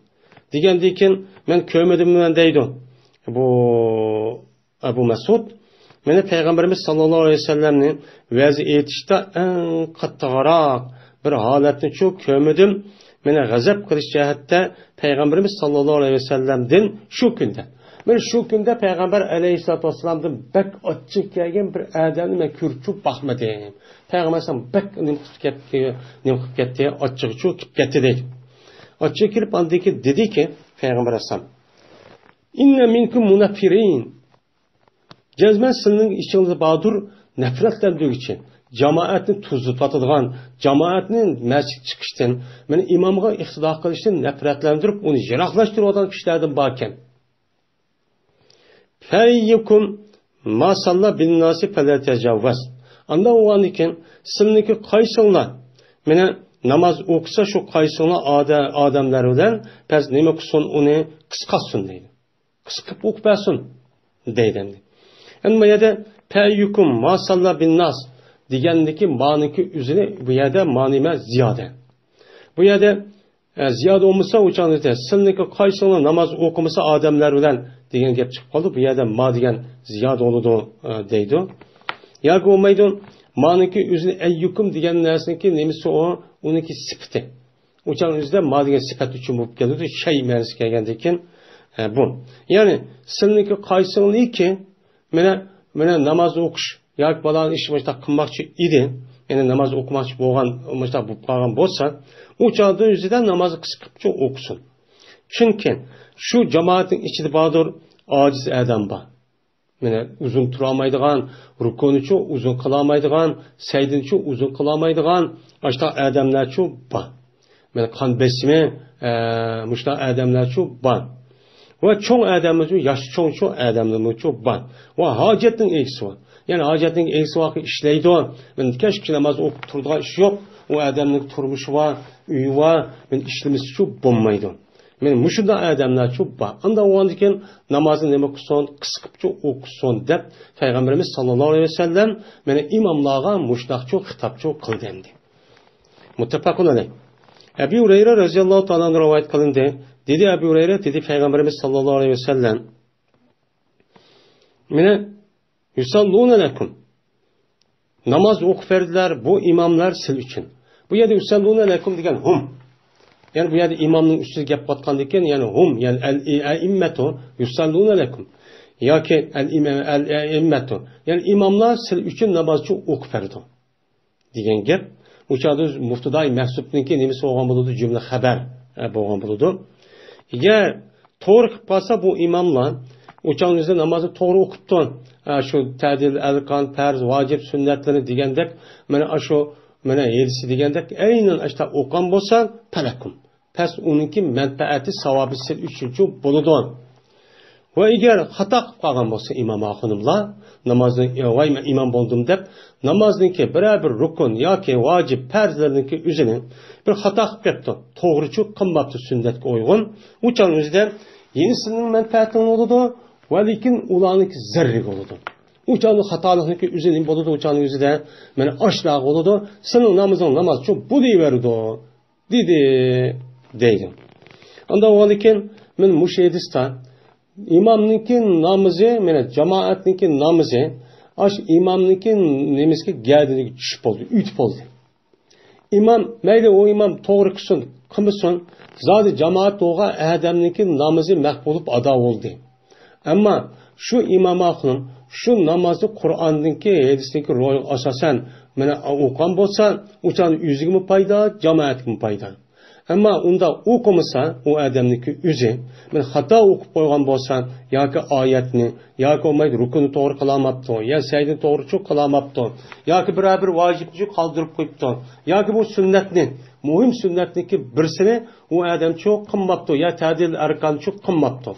دېگەندىن كېيىن مەن كۆرمىدىم مەن دەيدۇ. بۇ ئەبۇ مەسئۇد، مېنى پەيغەمبىرىمىز ساللاللاھۇ ئەلەيھى ۋەسەللەمنى ۋەز ئېيتىشتا ئەڭ قاتتىقراق بىر ھالەتنىچۇ كۆرمىدىم. مېنى غەزەپ قىلىش جەھەتتە پەيغەمبىرىمىز ساللاللاھۇ ئەلەيھى ۋەسەللەمدىن شۇ كۈندە، مېنى شۇ كۈندە پەيغەمبەر ئەلەيھىسسالاتۇ ۋەسسالامدىن بەك ئاچچىقى كەلگەن بىر ئادەمنى مەن كۆرۈپچۇ باقمىدىم. پەيغەمبەر ئەلەيھىسسالام بەك نېمە قىلىپ كەتتى، نېمە قىلىپ كەتتى، ئاچچىقىچۇ كېلىپ كەتتى دەيدۇ. ئاچچىقى كېلىپ ئاندىن كېيىن دېدىكى پەيغەمبەر ئەلەيھىسسالام، ئىننە مىنكۇم مۇنەففىرىن. جەزمەن سىلىنىڭ ئىچىڭىزدە باردۇر نەپرەتلەندۈرگۈچى، جامائەتنى توزۇتۇۋاتىدىغان، جامائەتنى مەسچىتكە چىقىشتىن، مېنى ئىمامغا ئىقتىدا قىلىشتىن نەپرەتلەندۈرۈپ، ئۇنى يىراقلاشتۇرۇۋاتىدىغان كىشىلەردىن باركەن. فەئەييۇكۇم ما ساللا بىنناسى فەليەتەجاۋۋەز. ئانداق بولغاندىكىن، سىلىنىڭكى قايسىڭلار مېنى ناماز ئوقۇسا، شۇ قايسىڭلار ئادە-، ئادەملەر بىلەن پەز نېمە قىلسۇن، ئۇنى قىسقارتسۇن دەيدۇ. قىسقىپ ئوقۇپ بەرسۇن دەيدۇ ئەمدى. ئەمدى بۇ يەردە پەئەييۇكۇم ما ساللا بىنناس دېگەندىكى مانىكى ئۆزىنى بۇ يەردە مانى نېمە؟ زىيادە. بۇ يەردە، ئە، زىيادە بولمىسا، ئۇ چاغدا سىلىنىڭكى قايسىڭلار ناماز ئوقۇمىسا ئادەملەر بىلەن دېگەن گەپ چىقىپ قالدى. بۇ يەردە ما دېگەن زىيادە بولىدۇ، ئە، دەيدۇ. ياكى بولمايدۇ، مانىكى ئۆزىنى ئەييۇكۇم دېگەن نەرسىنىڭكى نېمىسى ئۇ؟ ئۇنىڭكى سۈپىتى. ئۇ چاغ ئۆزىدە ما دېگەن سۈپەت ئۈچۈن بولۇپ كېلىدۇ. شەي مەنىسى كەلگەندىن كېيىن، ئە، بۇ. يەنى سىلىنىڭكى قايسىڭلىكى مانا، مانا ناماز ئوقۇش ياكى بالانى ئىشى مۇشۇنداق قىلماقچى ئىدى، يەنى ناماز ئوقۇماقچى بولغان، مۇشۇنداق بولۇپ قالغان بولسا، ئۇ چاغدا ئۆزىدە نامازنى قىسقىچە ئوقۇسۇن. چۈنكى شۇ جامائەتنىڭ ئىچىدە باردۇر ئاجىز ئادەم بار. مانا ئۇزۇن تۇرالمايدىغان، رۇكۇنىچۇ ئۇزۇن قىلالمايدىغان، سەجدىنىچۇ ئۇزۇن قىلالمايدىغان، ئاشۇنداق ئادەملەرچۇ بار. مانا قان بېسىمى، ئە، مۇشۇنداق ئادەملەرچۇ بار. ۋە چوڭ ئادەملەرچۇ، ياشى چوڭچۇ ئادەملەرمۇچۇ بار. ۋە ھاجەتنىڭ ئىگىسى بار. يەنى ھاجەتنىڭ ئىگىسى ۋاقىت ئىشلەيدۇ. مانا كەچكىچە ناماز ئوقۇپ تۇرىدىغان ئىشى يوق. ئۇ ئادەمنىڭ تۇرمۇشى بار، ئۆيى بار، مانا ئىشلىمىسىچۇ بولمايدۇ. مانا مۇشۇنداق ئادەملەرچۇ بار. ئانداق بولغاندىكىن نامازنى نېمە قىلسۇن؟ قىسقىچە ئوقۇسۇن دەپ پەيغەمبىرىمىز ساللاللاھۇ ئەلەيھى ۋەسەللەم مانا ئىماملارغا مۇشۇنداقچۇ خىتابچۇ قىلدى ئەمدى. مۇتتەپەقۇن ئەلەيھ. ئەبۇ ھۇرەيرە رەزىياللاھۇ تائالا ئەنھۇ رىۋايەت قىلىندى. دېدى ئەبۇ ھۇرەيرە، دېدى پەيغەمبىرىمىز ساللاللاھۇ ئەلەيھى ۋەسەللەم، مانا يۇسەللۇنە لەكۇم. ناماز ئوقۇپ بەردىلەر بۇ ئىماملار سىل ئۈچۈن. بۇ يەردە يۇسەللۇنە لەكۇم دېگەن ھۇم. يەنى بۇ يەردە ئىمامنىڭ ئۈستىدە گەپ قىلىۋاتقاندىكىن، يەنى ھۇم، يەنى ئەل ئەئىممەتۇ يۇسەللۇنە لەكۇم. ياكى ئەل ئىم-، ئەل ئەئىممەتۇ. يەنى ئىماملار سىل ئۈچۈن نامازچۇ ئوقۇپ بەردى دېگەن گەپ. ئۇ چاغدا مۇبتەدائى مەھزۇپنىڭكى نېمىسى بولغان بولىدۇ؟ جۈملە خەبەر، ئە، بولغان بولىدۇ. ئەگەر توغرا قىلىپ قالسا، بۇ ئىماملار ئۇ چاغنىڭ ئۆزىدە نامازنى توغرا ئوقۇپتۇ. ھە، شۇ تەدىل ئەركان، پەرز، ۋاجىپ، سۈننەتلىرىنى دېگەندەك، مانا شۇ، مانا ھەدىسى دېگەندەك ئەينەن ئاشتا ئوقۇغان بولسا، پەلەكۇم، پەس ئۇنىڭكى مەنپەئەتى، ساۋابى سىز ئۈچۈنچۇ بولىدۇ. ۋە ئەگەر خاتا قىلىپ قالغان بولسا ئىمام ئاخۇنۇملار، نامازنى، ۋاي، مەن ئىمام بولدۇم دەپ، نامازنىڭكى بىرەر بىر رۇكۇن ياكى ۋاجىپ پەرزلىرىنىڭكى ئۆزىنى بىر خاتا قىلىپ كەپتۇ. توغرىچۇ قىلماپتۇ، سۈننەتكە ئۇيغۇن. ئۇ چاغنىڭ ئۆزىدە يەنە سېنىڭ مەنپەئەتىڭ بولىدۇ، ۋە لېكىن ئۇلارنىڭكى زەررىگە بولىدۇ. ئۇ چاغنىڭ خاتالىقنىڭكى ئۆزى نېمە بولىدۇ؟ ئۇ چاغنىڭ ئۆزىدە مانا ئاشۇلارغا بولىدۇ، سېنىڭ نامىزىڭ نامازچۇ بولۇۋېرىدۇ. دېدى، دەيدۇ. ئانداق بولغاندىكىن، مانا مۇشۇ ھەدىستە ئىمامنىڭكى نامىزى، مانا جامائەتنىڭكى نامىزى، ئاشۇ ئىمامنىڭكى نېمىسىگە، گەدىنىگە چۈشۈپ بولدى، ئۆتۈپ بولدى. ئىمام، مەيلى ئۇ ئىمام توغرا قىلسۇن، قىلمىسۇن، زادى جامائەت بولغان ئادەمنىڭكى نامىزى مەقبۇل بولۇپ ئادا بولدى. ئەمما شۇ ئىمام ئاخۇنۇم شۇ نامازنى قۇرئاندىكى، ھەدىستىكى روھىغا ئاساسەن مانا ئوقۇغان بولسا، ئۇ چاغدا ئۆزىگىمۇ پايدا، جامائەتكىمۇ پايدا. ئەمما ئۇنداق ئوقۇمىسا، ئۇ ئادەمنىڭكى ئۆزى، مانا خاتا ئوقۇپ قويغان بولسا، ياكى ئايەتنى، ياكى بولمايدۇ رۇكۇننى توغرا قىلالماپتۇ، يا سەجدىنى توغرىچۇ قىلالماپتۇ، ياكى بىرەر بىر ۋاجىپنى قالدۇرۇپ قويۇپتۇ، ياكى بۇ سۈننەتنى، مۇھىم سۈننەتنىڭكى بىرسىنى ئۇ ئادەمچۇ قىلماپتۇ، يا تەدىل ئەركانچۇ قىلماپتۇ.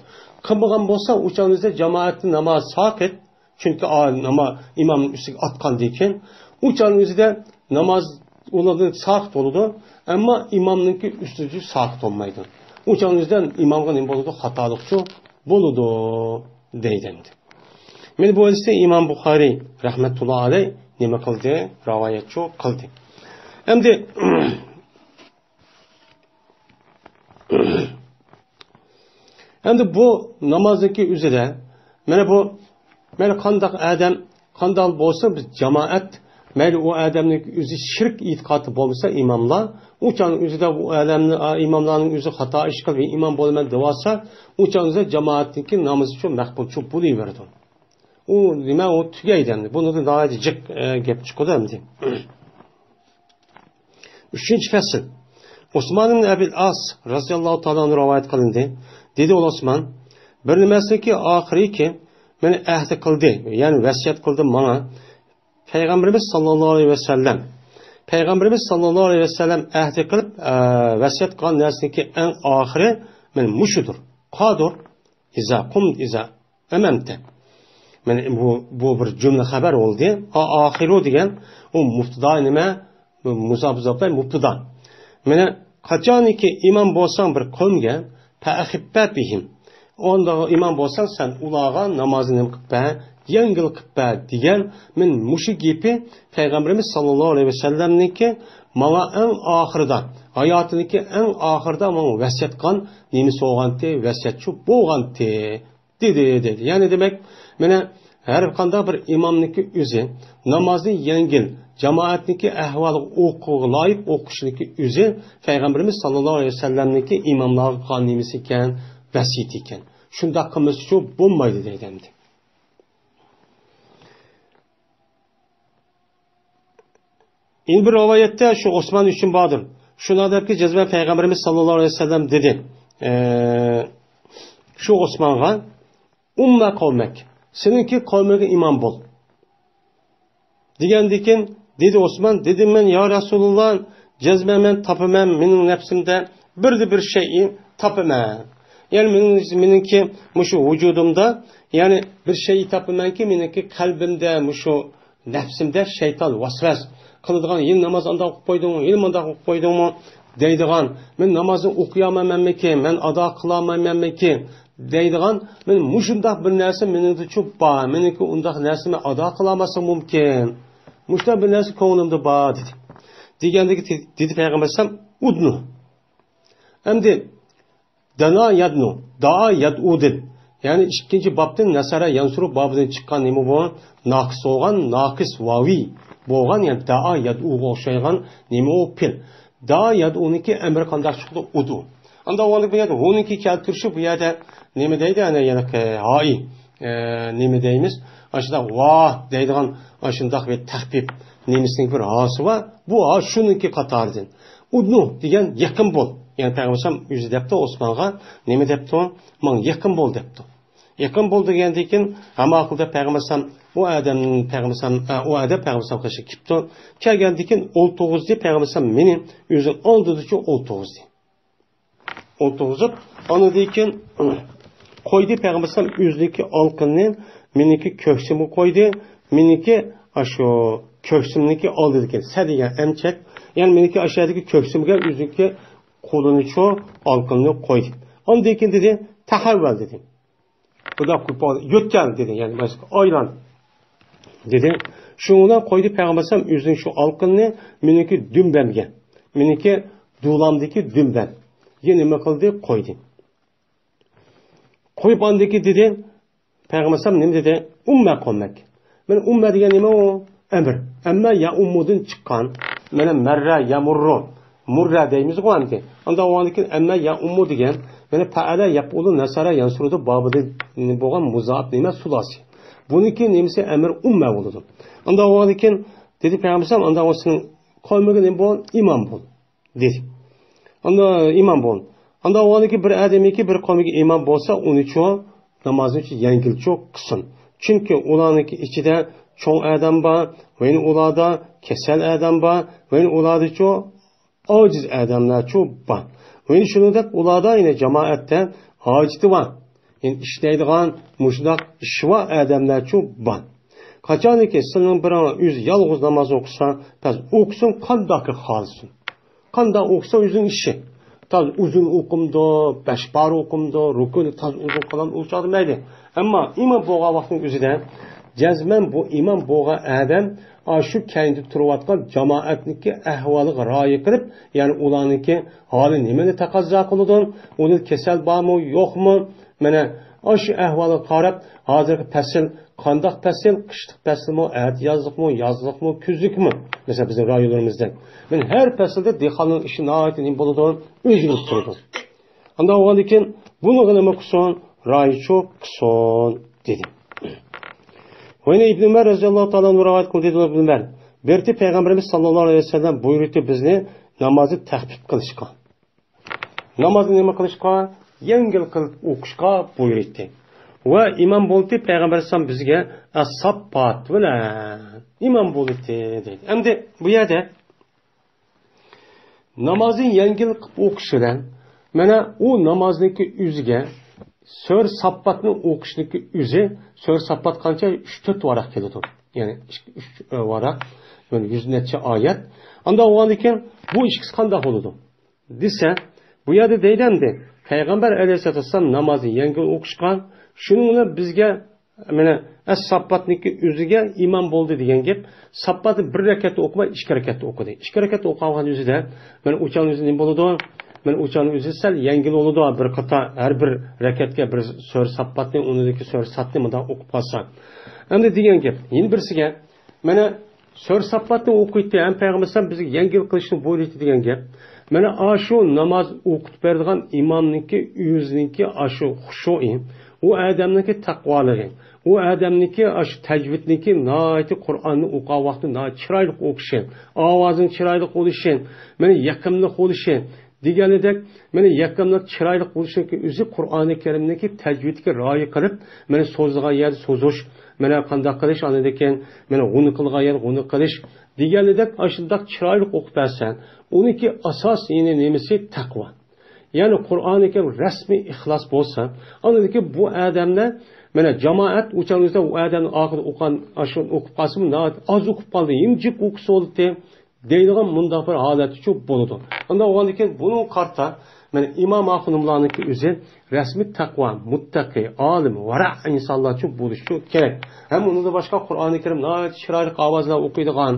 قىلمىغان بولسا، ئۇ چاغنىڭ ئۆزىدە جامائەتنىڭ نامازى ساقىت. چۈنكى ئا-، ناما-، ئىمامنىڭ ئۈستىگە ئاتقاندىن كېيىن، ئۇ چاغنىڭ ئۆزىدە ناماز ئۇنىڭدىن ساقىت بولىدۇ، ئەمما ئىمامنىڭكى ئۈستىدە ساقىت بولمايدۇ. ئۇ چاغنىڭ ئۆزىدە ئىمامغا نېمە بولىدۇ؟ خاتالىقچۇ بولىدۇ، دەيدۇ ئەمدى. مانا بۇ ھەدىسنى ئىمام بۇخارىي رەھمەتۇللا ئەلەي نېمە قىلدى؟ رىۋايەتچۇ قىلدى. ئەمدى ئەمدى بۇ نامازنىڭكى ئۆزىدە، مانا بۇ، مانا قانداق ئادەم، قانداق بولسۇن، بىز جامائەت، مەيلى ئۇ ئادەمنىڭ ئۆزى شىرك ئېتىقادى بولمىسا، ئىماملار، ئۇ چاغنىڭ ئۆزىدە ئۇ ئادەمنى، ئا، ئىماملارنىڭ ئۆزى خاتا ئىش قىلىپ، ئىمام بولىمەن دەۋالسا، ئۇ چاغنىڭ ئۆزىدە جامائەتنىڭكى نامىزىچۇ مەقبۇلچۇ بولۇۋېرىدۇ. ئۇ نېمە، ئۇ تۈگەيدۇ ئەمدى. بۇنىڭدىن ناھايىتى جىق، ئە، گەپ چىقىدۇ ئەمدى. ئۈچىنچى پەسىل. ئوسمان ئىبن ئەبىل ئاس رەزىياللاھۇ تائالا ئەنھۇ رىۋايەت قىلىندى. دېدى ئۇ ئوسمان، بىر نېمەسىنىڭكى ئاخىرىكى مېنى ئەھدى قىلدى، يەنى ۋەسىيەت قىلدى ماڭا پەيغەمبىرىمىز ساللاللاھۇ ئەلەيھى ۋەسەللەم. پەيغەمبىرىمىز ساللاللاھۇ ئەلەيھى ۋەسەللەم ئەھدى قىلىپ، ئە، ۋەسىيەت قىلغان نەرسىنىڭكى ئەڭ ئاخىرى مېنى مۇشۇدۇر. قادۇر، ئىزا قۇم، ئىزا ئەمەمتە. مانا بۇ، بۇ بىر جۈملە خەۋەر بولدى. ئا-، ئاخىرۇ دېگەن ئۇ مۇبتىدا نېمە؟ مۇزاپ، مۇزاپلار مۇبتىدا. مانا قاچانكى ئىمام بولساڭ بىر قومگە، فەئەخىببە بىھىم. ئۇنداق ئىمام بولساڭ سەن ئۇلارغا نامازنى نېمە قىلىپ بەر؟ يەڭگىل قىلىپ بەر دېگەن. مانا مۇشۇ گېپى پەيغەمبىرىمىز ساللاللاھۇ ئەلەيھى ۋەسەللەمنىڭكى ماڭا ئەڭ ئاخىرىدا، ھاياتىنىڭكى ئەڭ ئاخىرىدا ماڭا ۋەسىيەت قىلغان نېمىسى بولغانتى؟ ۋەسىيەتچۇ بولغانتى. دېدى، دېدى. يەنى دېمەك، مانا ھەر قانداق بىر ئىمامنىڭكى ئۆزى نامازنى يەڭگىل، جامائەتنىڭكى ئەھۋالىغا، ئوقۇغا لايىق ئوقۇشنىڭكى ئۆزى پەيغەمبىرىمىز ساللاللاھۇ ئەلەيھى ۋەسەللەمنىڭكى ئىماملارغا قىلغان نېمىسى ئىكەن، ۋەسىيىتى ئىكەن. شۇنداق قىلمىسىچۇ بولمايدۇ دەيدۇ ئەمدى. يەنە بىر رىۋايەتتە شۇ ئوسمان ئۈچۈن باردۇر. شۇنداق دەپكى، جەزمەن پەيغەمبىرىمىز ساللاللاھۇ ئەلەيھى ۋەسەللەم دېدى، ئە، شۇ ئوسمانغا، ئۇممە قومەك، سېنىڭكى قومۇڭغا ئىمام بول، دېگەندىكىن، دېدى ئوسمان، دېدىم مەن، يا رەسۇلۇللا، جەزمەن مەن تاپىمەن، مېنىڭ نەپسىمدە بىردە بىر شەيئى تاپىمەن. يەنى مېنىڭ، مېنىڭكى مۇشۇ ۋۇجۇدۇمدا، يەنى بىر شەيئى تاپىمەنكى، مېنىڭكى قەلبىمدە مۇشۇ نەپسىمدە شەيتان ۋەسۋەس قىلىدىغان، ھېلى ناماز ئانداق ئوقۇپ قويدۇڭمۇ، ھېلى مۇنداق ئوقۇپ قويدۇڭمۇ دەيدىغان، مەن نامازنى ئوقۇيالمايمەنمىكىن، مەن ئادا قىلالمايمەنمىكىن دەيدىغان، مەن مۇشۇنداق بىر نەرسە مېنىڭدىچۇ بار، مېنىڭكى ئۇنداق نەرسە مەن ئادا قىلالماسلىقىم مۇمكىن. مۇشۇنداق بىر نەرسە كۆڭلۈمدە بار دېدى. دېگەندىكى دېدى پەيغەمبەر ئەلەيھىسسالام، ئۇدنۇ. ئەمدى دانا يادنۇ، دائا يادئۇدىن. يەنى ئىككىنچى بابتىن نەسەرە يەنسۇرۇ بابىدىن چىققان نېمە بۇ؟ ناقىس بولغان، ناقىس ۋاۋى بولغان، يەنى دائا يادئۇغا ئوخشايدىغان نېمە ئۇ پېئىل. دائا يادئۇنىڭكى ئەمرى قانداق چىقىدۇ؟ ئۇدۇ. ئانداق بولغاندا بۇ يەردە ھۇنىڭكى كەلتۈرۈشى بۇ يەردە نېمە دەيدۇ؟ ئەنە يەنە ھائى، ئە، نېمە دەيمىز؟ ئاشۇنداق ۋا دەيدىغان ئاشۇنداق بىر تەخپىپ نېمىسىنىڭ بىر ھاسى بار. بۇ ھا شۇنىڭكى قاتارىدىن. ئۇدنۇ دېگەن يېقىن بول. يەنى پەيغەمبەر ئەلەيھىسسالام ئۆزى دەپتۇ ئوسمانغا، نېمە دەپتۇ؟ ماڭا يېقىن بول دەپتۇ. يېقىن بول دېگەندىن كېيىن، ھەم ئاخىرىدا پەيغەمبەر ئەلەيھىسسالام ئۇ ئادەم، پەيغەمبەر ئەلەيھىسسالام، ئە، ئۇ ئادەم پەيغەمبەر ئەلەيھىسسالام قېشىغا كېلىپتۇ. كەلگەندىن كېيىن ئولتۇرغۇزدى، پەيغەمبەر ئەلەيھىسسالام مېنى ئۆزىنىڭ ئالدىدىچۇ ئولتۇرغۇزدى. ئولتۇرغۇزۇپ، ئاندىن كېيىن قويدى، پەيغەمبەر ئەلەيھىسسالام ئۆزىنىڭكى ئالقىنىنى مېنىڭكى كۆكسۈمگە قويدى. مېنىڭكى ئاشۇ كۆكسۈمنىڭكى ئالدىدىكى سە دېگەن ئەمچەك، يەنى مېنىڭكى ئاشۇ يەردىكى كۆكسۈمگە ئۆزىنىڭكى قولىنىچۇ ئالقىنىنى قويدى. ئاندىن كېيىن دېدى، تەھەۋۋەل دېدى. بۇنداق قىلىپ يۆتكەل دېدى، يەنى مەسىلەن، ئايلان دېدى. شۇنىڭ بىلەن قويدى پەيغەمبەر ئەلەيھىسسالام ئۆزىنىڭ شۇ ئالقىنىنى مېنىڭكى دۈمبەمگە، مېنىڭكى دۇلامدىكى دۈمبەم. يەنى نېمە قىلدى؟ قويدى. قويۇپ ئاندىن كېيىن دېدى، پەيغەمبەر ئەلەيھىسسالام نېمە دېدى؟ ئۇممە قومەك. مانا ئۇممە دېگەن نېمە ئۇ؟ ئەمر. ئەممە يەئۇممۇدىن چىققان. مانا مەررە يەمۇررۇ. مۇررە دەيمىزغۇ ئەمدى. ئانداق بولغاندىن كېيىن ئەممە يەئۇممۇ دېگەن، مانا پەئەلە يەپئۇلۇ نەسەرە يەنسۇرۇدۇ بابىدا بولغان مۇزائىپ نېمە؟ سۇلاسى. بۇنىڭكى نېمىسى؟ ئەمر ئۇممە بولىدۇ. ئانداق بولغاندىن كېيىن دېدى پەيغەمبەر ئەلەيھىسسالام، ئانداق بولسا سېنىڭ قومىغا نېمە بول؟ ئىمام بول. دېدى. ئانداق ئىمام بول. ئانداق بولغاندىكى بىر ئادەمكى بىر قومىغا ئىمام بولسا، ئۇنىچۇ نامازنىچۇ يەڭگىلچۇ قىلسۇن. چۈنكى ئۇلارنىڭكى ئىچىدە چوڭ ئادەم بار، ۋەينى ئۇلاردا كېسەل ئادەم بار، ۋەينى ئۇلاردىچۇ ئاجىز ئادەملەرچۇ بار. ۋەينى شۇنىڭدەك ئۇلاردا يەنە جامائەتتە ھاجىتى بار. يەنى ئىشلەيدىغان مۇشۇنداق ئىشى بار ئادەملەرچۇ بار. قاچانكى سېنىڭ بىرىڭ ئۆزى يالغۇز ناماز ئوقۇسا، بەس ئوقۇسۇن قانداق خالىسۇن. قانداق ئوقۇسا ئۆزىنىڭ ئىشى. تاز ئۇزۇن ئوقۇمدۇ، بەش پارە ئوقۇمدۇ، رۇكۇنى تاز ئۇزۇن قىلان ئۇ چاغدا مەيلى. ئەمما ئىمام بولغان ۋاقىتنىڭ ئۆزىدە جەزمەن بۇ ئىمام بولغان ئادەم ئاشۇ كەينىدە تۇرۇۋاتقان جامائەتنىڭكى ئەھۋالىغا رىئايە قىلىپ، يەنى ئۇلارنىڭكى ھالى نېمىنى تەقەززا قىلىدۇ، ئۇنىڭ كېسەل بارمۇ، يوقمۇ، مانا ئاشۇ ئەھۋالغا قاراپ، ھازىرقى پەسىل قانداق پەسىل؟ قىشلىق پەسىلمۇ، ئەتىيازلىقمۇ، يازلىقمۇ، كۈزلۈكمۇ؟ مەسىلەن، بىزنىڭ رايونلىرىمىزدەك. مانا ھەر پەسىلدە دېھقاننىڭ ئىشى ناھايىتى نېمە بولىدۇ؟ ئۆزگىرىپ تۇرىدۇ. ئانداق بولغاندىن كېيىن بۇنىڭغا نېمە قىلسۇن؟ رىئايە قىلسۇن دېدى. ۋەينى ئىبن ئۆمەر رەزىياللاھۇ تائالا ئەنھۇ رىۋايەت قىلدى، دېدى ئىبن ئۆمەر. بىرتى پەيغەمبىرىمىز ساللاللاھۇ ئەلەيھى ۋەسەللەم بۇيرۇتتى بىزنى نامازنى تەخپىپ قىلىشقا. نامازنى نېمە قىلىشقا؟ يەڭگىل قىلىپ ئوقۇشقا بۇيرۇيتتى. ۋە ئىمام بولدى پەيغەمبەر ئەلەيھىسسالام بىزگە ئەسساپپات بىلەن ئىمام بولدى دەيدۇ. ئەمدى بۇ يەردە نامازنى يەڭگىل قىلىپ ئوقۇش بىلەن، مانا ئۇ نامازنىڭكى ئۆزىگە سۆرە ساپپاتنى ئوقۇشنىڭكى ئۆزى، سۆرە ساپپات قانچە؟ ئۈچ تۆت ۋاراق كېلىدۇ. يەنى ئىككى، ئۈچ، ئە، ۋاراق، يەنى يۈز نەچچە ئايەت. ئانداق بولغاندىن كېيىن بۇ ئىككىسى قانداق بولىدۇ؟ دېسە، بۇ يەردە دەيدۇ ئەمدى، پەيغەمبەر ئەلەيھىسسالاتۇ ۋەسسالام نامازنى يەڭگىل ئوقۇشقان، شۇنىڭ بىلەن بىزگە، مانا، ئەس ساپپاتنىڭكى ئۆزىگە ئىمام بولدى دېگەن گەپ. ساپپاتنى بىر رەكەتتە ئوقۇماي، ئىككى رەكەتتە ئوقۇدى. ئىككى رەكەتتە ئوقۇغان ئۆزىدە، مانا، ئۇچان ئۆزى نېمە بولىدۇ؟ مانا، ئۇچان ئۆزى سەل يەڭگىل بولىدۇ. بىر قاتا، ھەر بىر رەكەتكە بىر سۈرە ساپپاتنى، ئۇنىڭدىكى سۈرە ساتنى مۇنداق ئوقۇپ قالسا. ئەمدى دېگەن گەپ، يەنە بىرسىگە، مانا، سۈرە ساپپاتنى ئوقۇيتتى، ھەم پەيغەمبەر ئەلەيھىسسالام بىزگە يەڭگىل قىلىشنى بۇيرۇيتتى دېگەن گەپ. مانا، ئاشۇ ناماز ئوقۇتۇپ بېرىدىغان ئىمامنىڭكى ئۆزىنىڭكى ئاشۇ خۇشۇئى، ئۇ ئادەمنىڭكى تەقۋالىقى، ئۇ ئادەمنىڭكى ئاشۇ تەجۋىدنىڭكى ناھايىتى قۇرئاننى ئوقۇغان ۋاقتىدا ناھايىتى چىرايلىق ئوقۇشى، ئاۋازىنىڭ چىرايلىق بولۇشى، مانا، يېقىملىق بولۇشى، دېگەنىدەك، مانا، يېقىملىق، چىرايلىق بولۇشىنىڭكى ئۆزى قۇرئانى كەرىمنىڭكى تەجۋىدىگە رىئايە قىلىپ، مانا، سوزىدىغان يەردە سوزۇش، مانا، قانداق قىلىش، ئاندىن كېيىن، مانا، غۇنە قىلغان يەردە غۇنە قىلىش دېگەنىدەك، ئاشۇنداق چىرايلىق ئوقۇپ بەرسە، ئۇنىڭكى ئاساس يەنى نېمىسى؟ تەقۋا. يەنى قۇرئانى كەرىم رەسمىي ئىخلاس بولسا، ئاندىن كېيىن بۇ ئادەملەر، مانا، جامائەت ئۇچان ئۇ ئادەمنىڭ ئارقىدا ئوقۇغان، ئاشۇ ئوقۇپ قالسىمۇ، ناھايىتى ئاز ئوقۇپ قالدى، يىمجىق ئوقۇسا بولدى. دەيدىغان مۇنداق بىر ھالەتچۇ بولىدۇ. ئانداق بولغاندىن كېيىن بۇنىڭغا قارىتا، مانا ئىمام ئاخۇنۇملارنىڭكى ئۆزى رەسمىي تەقۋا، مۇتتەقى، ئالىم، ۋەرە ئىنسانلارچۇ بولۇشچۇ كېرەك. ھەم ئۇنىڭدىن باشقا قۇرئانى كەرىم ناھايىتى چىرايلىق ئاۋاز بىلەن ئوقۇيدىغان،